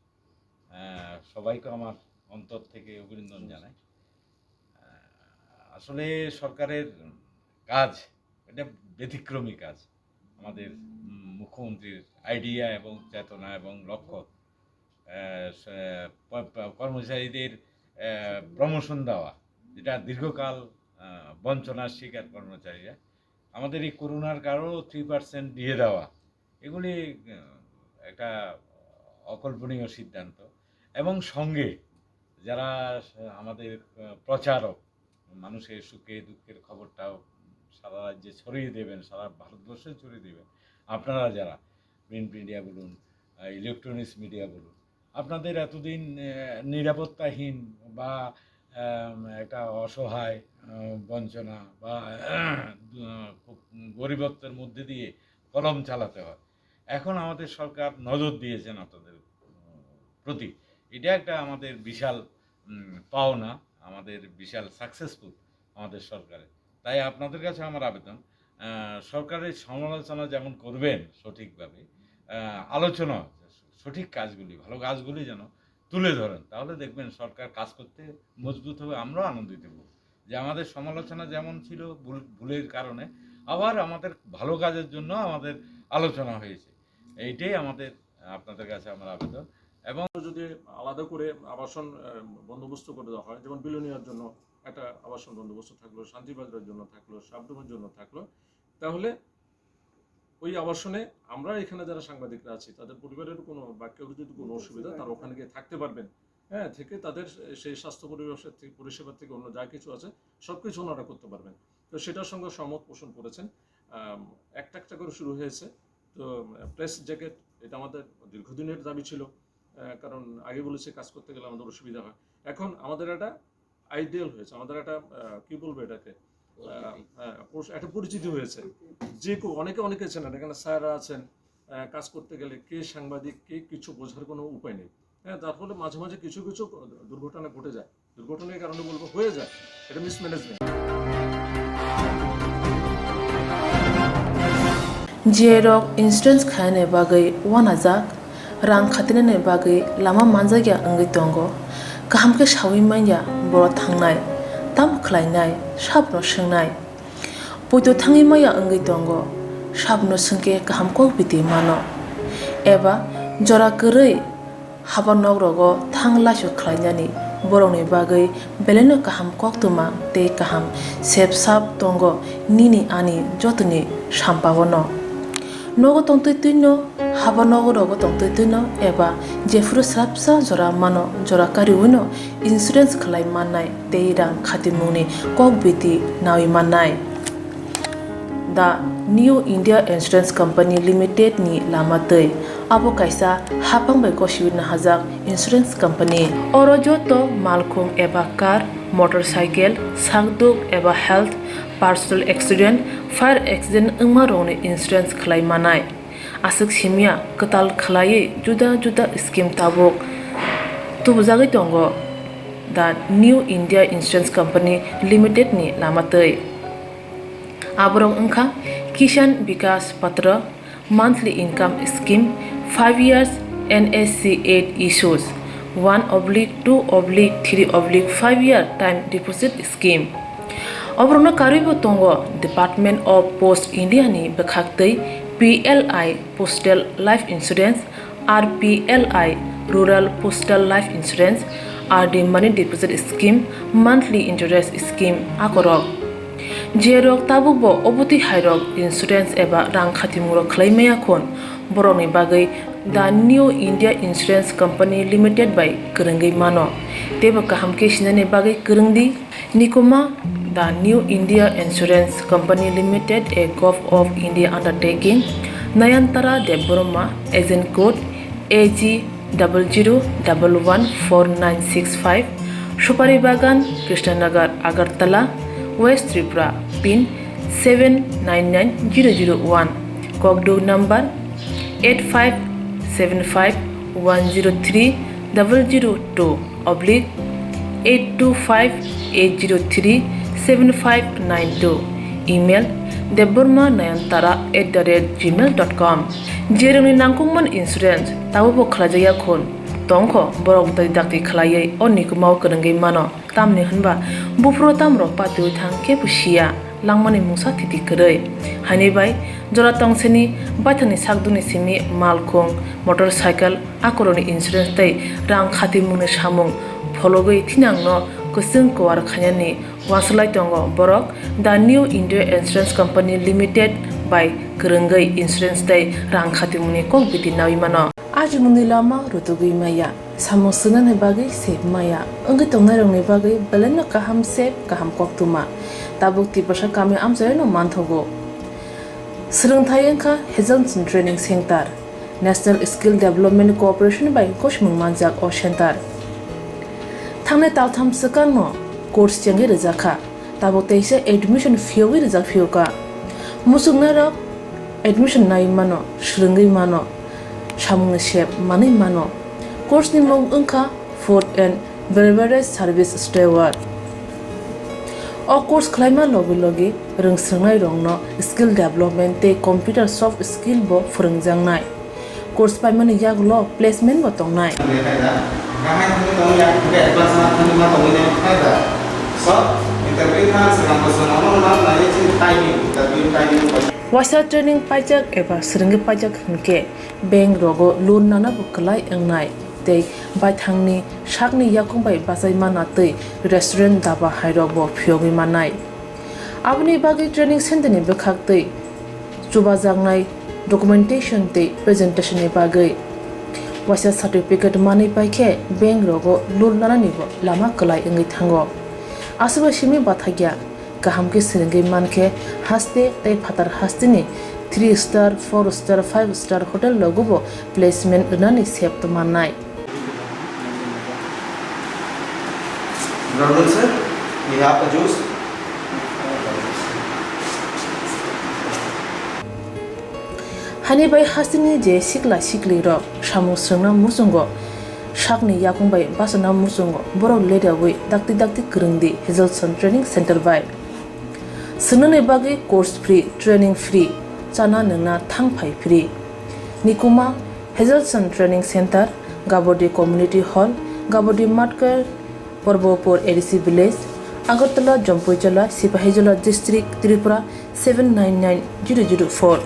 আহ, সবাইকে আমার অন্তর থেকে অভিনন্দন জানাই। আহ, আসলে সরকারের কাজ, এটা ব্যতিক্রমী কাজ। আমাদের, উম, মুখ্যমন্ত্রীর আইডিয়া এবং চেতনা এবং লক্ষ্য, আহ, স-, প-, প-, কর্মচারীদের, আহ, প্রমোশন দেওয়া, যেটা দীর্ঘকাল, আহ, বঞ্চনার শিকার কর্মচারীরা। আমাদের এই করোনার কারণেও থ্রি পার্সেন্ট দিয়ে দেওয়া, এগুলি আহ, একটা অকল্পনীয় সিদ্ধান্ত। এবং সঙ্গে যারা আমাদের আহ, প্রচারক, মানুষের সুখে দুঃখের খবরটা সারা রাজ্যে ছড়িয়ে দেবেন, সারা ভারতবর্ষে ছড়িয়ে দেবেন, আপনারা যারা প্রিন্ট মিডিয়া বলুন, ইলেকট্রনিক্স মিডিয়া বলুন, আপনাদের এতদিন আহ, নিরাপত্তাহীন বা আহ, একটা অসহায় আহ, বঞ্চনা বা আহ, খুব গরিবত্বের মধ্যে দিয়ে কলম চালাতে হয়। এখন আমাদের সরকার নজর দিয়েছেন আপনাদের উম, প্রতি। এটা একটা আমাদের বিশাল উম, পাওনা, আমাদের বিশাল সাকসেসফুল আমাদের সরকারের। তাই আপনাদের কাছে আমার আবেদন, আহ, সরকারের সমালোচনা যেমন করবেন সঠিকভাবে, আহ, আলোচনা, সঠিক কাজগুলি, ভালো কাজগুলি যেন তুলে ধরেন, তাহলে দেখবেন সরকার কাজ করতে মজবুত হবে, আমরাও আনন্দিত হব যে আমাদের সমালোচনা যেমন ছিল ভুল, ভুলের কারণে, আবার আমাদের ভালো কাজের জন্য আমাদের আলোচনা হয়েছে। এইটাই আমাদের আপনাদের কাছে আমার আবেদন। এবং যদি আলাদা করে আবাসন আহ, বন্দোবস্ত করে দেওয়া হয়, যেমন বিলোনিয়ার জন্য একটা আবাসন বন্দোবস্ত থাকলো, শান্তিবাজারের জন্য থাকলো, সাবরুমের জন্য থাকলো, তাহলে ওই আবাসনে আমরা এখানে যারা সাংবাদিকরা আছি, তাদের পরিবারের কোনো বা কেউ যদি কোনো অসুবিধা, তারা ওখানে গিয়ে থাকতে পারবেন। হ্যাঁ, থেকে তাদের সেই স্বাস্থ্য পরিবেশ থেকে, পরিষেবা থেকে অন্য যা কিছু আছে, সব কিছু ওনারা করতে পারবেন। তো সেটার সঙ্গে সহমত পোষণ করেছেন। আম, একটা একটা করে শুরু হয়েছে। তো প্রেস জ্যাকেট, এটা আমাদের দীর্ঘদিনের দাবি ছিল। আহ, কারণ আগে বলেছে, কাজ করতে গেলে আমাদের অসুবিধা হয়। এখন আমাদের একটা আইডিয়াল হয়েছে, আমাদের একটা আহ, কি বলবো এটাকে, আহ, হ্যাঁ, পরিচ- একটা পরিচিতি হয়েছে। যে কেউ, অনেকে অনেকে চেনেন, এখানে স্যাররা আছেন। আহ, কাজ করতে গেলে কে সাংবাদিক, কে কিছু বোঝার কোনো উপায় নেই। হ্যাঁ, তার ফলে মাঝে মাঝে কিছু কিছু দুর্ঘটনা ঘটে যায়। দুর্ঘটনার কারণে বলবো, হয়ে যায়, এটা mismanagement. Jerok insurance khainani bagwi uanajak, rang khatinani bagwi lama manjakya wngwi tongo. Kaham khe saui manya boro thangnai, tamo khlainai, sabno swngnai. Poito thangwi maya wngwi tongo, sabno swngkhe kaham kok biti mano. Eba jora kwrwi haba nok rogo thang laisok khlainani borokni bagwi belaino kaham koktwma tei kaham sep sap tongo nini ani jotoni sampao no. Nogo tongtwi twino, haba nogo rogo tongtwi twino eba jephuru srapsa jora mano jora kariwino insurance khlai mannai tei rang khatimungni kok biti nawi mannai. The New India Insurance Company Limited ni lama twi. Abo kaisa hapang bai gosiwi nahajak insurance company. Oro joto malkhung eba car, motorcycle, sakduk eba health, personal accident, fire accident wngma rokni insurance khlai manai. Aswk simya kwtal khlaiwi juda juda scheme tabuk tubujagwi tongo the New India Insurance Company Limited ni lama twi. Aborok wngkha Kisan Vikas Patra, monthly income scheme, five years N S C eight issues, one oblique two oblique three oblique five year time deposit scheme. Oborokno karwibo tongo Department of Post India ni bwkhaktwi P L I Postal Life Insurance, R P L I Rural Postal Life Insurance, R D Money Deposit Scheme, Monthly Interest Scheme akorok. Jerok tabukbo obotwi hairok insurance eba rang khatimungrok khlai maya khun, borokni bagwi The New India Insurance Company Limited bai kwrwngwi mano. Teibo kaham khe sinani bagwi kwrwngdi. Nikuma, The New India Insurance Company Limited, a Govt of India undertaking, Nayantara Debbarma, agent code A G double zero double one four nine six five, Supari Bagan, Krishnanagar, Agartala, West Tripura, pin seven nine nine zero zero one, Kokduk number eight five seven five one zero three double zero two oblique eight two five eight zero three seven five nine two, email debbarma nayantara at the rate gmail dot com. Jerokni nangkukmani insurance tabukbo khlaijakya khun tongkho, borok dai dakti khlaiwi o nikumao kwrwngwi mano. Tamni hwnba buphuru tamrok patiwi thang kebo siya, langmani mungsa thiti kwrwi. Haini bai jora tongsini baithangni sakdukni simi malkhung, motorcycle, akorokni insurance tei rang khatimungni samung phologwi thinangno kwchwng kwar khainani uansuk lai tongo borok The New India Insurance Company Limited bai kwrwngwi insurance tei rang khatimungni kok biti nawi mano. Ajimungni lama rutugwi maya, samung swngnani bagwi sep maya, wngwi tongnairokni bagwi belaino kaham sep, kaham koktwma. Tabuk Tiprasa kami amchaino manthogo. Swrwngthai wngkha Hazelson Training Center, National Skill Development Corporation bai gosimung manjak o center. Thangnai taltham swkangno course chengwi rwjakha. Tabuk teisa admission phiyogwi rijak phiyokha. Muchungnairok admission nai mano, swrwngwi mano, samungni sep manwi mano. Course ni mung wngkha Food and Beverage Service Steward. O course khlaima logi logi rwngswrwngnairokno skill development tei computer soft skill bo phwrwngjaknai. Course paimani yagulo placement bo tongnai. Kaham khe tong ya, hwnkhe advance ma thani ma tongwi nai phai da. So, interview kha swkang bo swkang no ma nai chini timing, interview timing bo. Waisa training paijak eba swrwngwi paijak hwnkhe bank rogo loan nana bo kwlai wngnai tei baithangni sakni yakung bai bachai mana tei restaurant daba hairok bo phiyogwi mannai. Aboni bagwi training center ni bwkhak tei chubajaknai documentation tei presentation ni bagwi waisa certificate manwi paikhe bank rogo loan nanani bo lama kwlai wngwi thango. Aswk bai simi bathakya kaham khe swrwngwi mankhe haste tei phatar hasteni three star, four star, five star hotel rogo bo placement rwnani sep mannai. Good afternoon, sir. We have a juice. Hani bai hasteni je sikla sikli rok samung swrwngna muchungo, sakni yakung bai bachana muchungo, borok ledawi dakti dakti kwrwngdi Hazelson Training Center bai. Swngnani bagwi course free, training free, chana nwngna thang phai free. Nikuma Hazelson Training Center, Gabodi Community Hall, Gabodi Matkar, Porbopur A D C Village, Agartala, Jampuijala, Sipahijola District, Tripura seven nine nine zero zero four.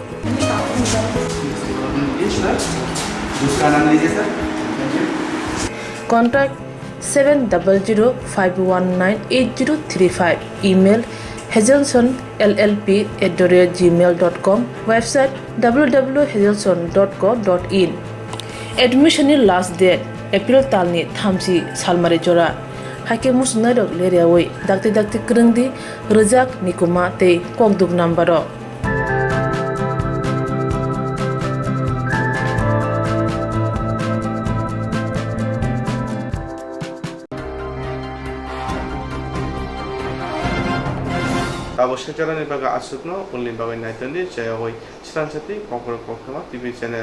Contact seven double zero five one nine eight zero three five. Email hazelson L L P at the rate gmail dot com. Website W W W hazelson dot co dot in. Admission ni last date April talni thamchi salmari jora. Haikhe muchungnairok leriawi dakti dakti kwrwngdi rwjak nikuma tei kokduk number o. Tabuk sengcharani bagwi aswkno, ulni bagwi naitandi, chayawui sransati, kokborok koktwma T V channel.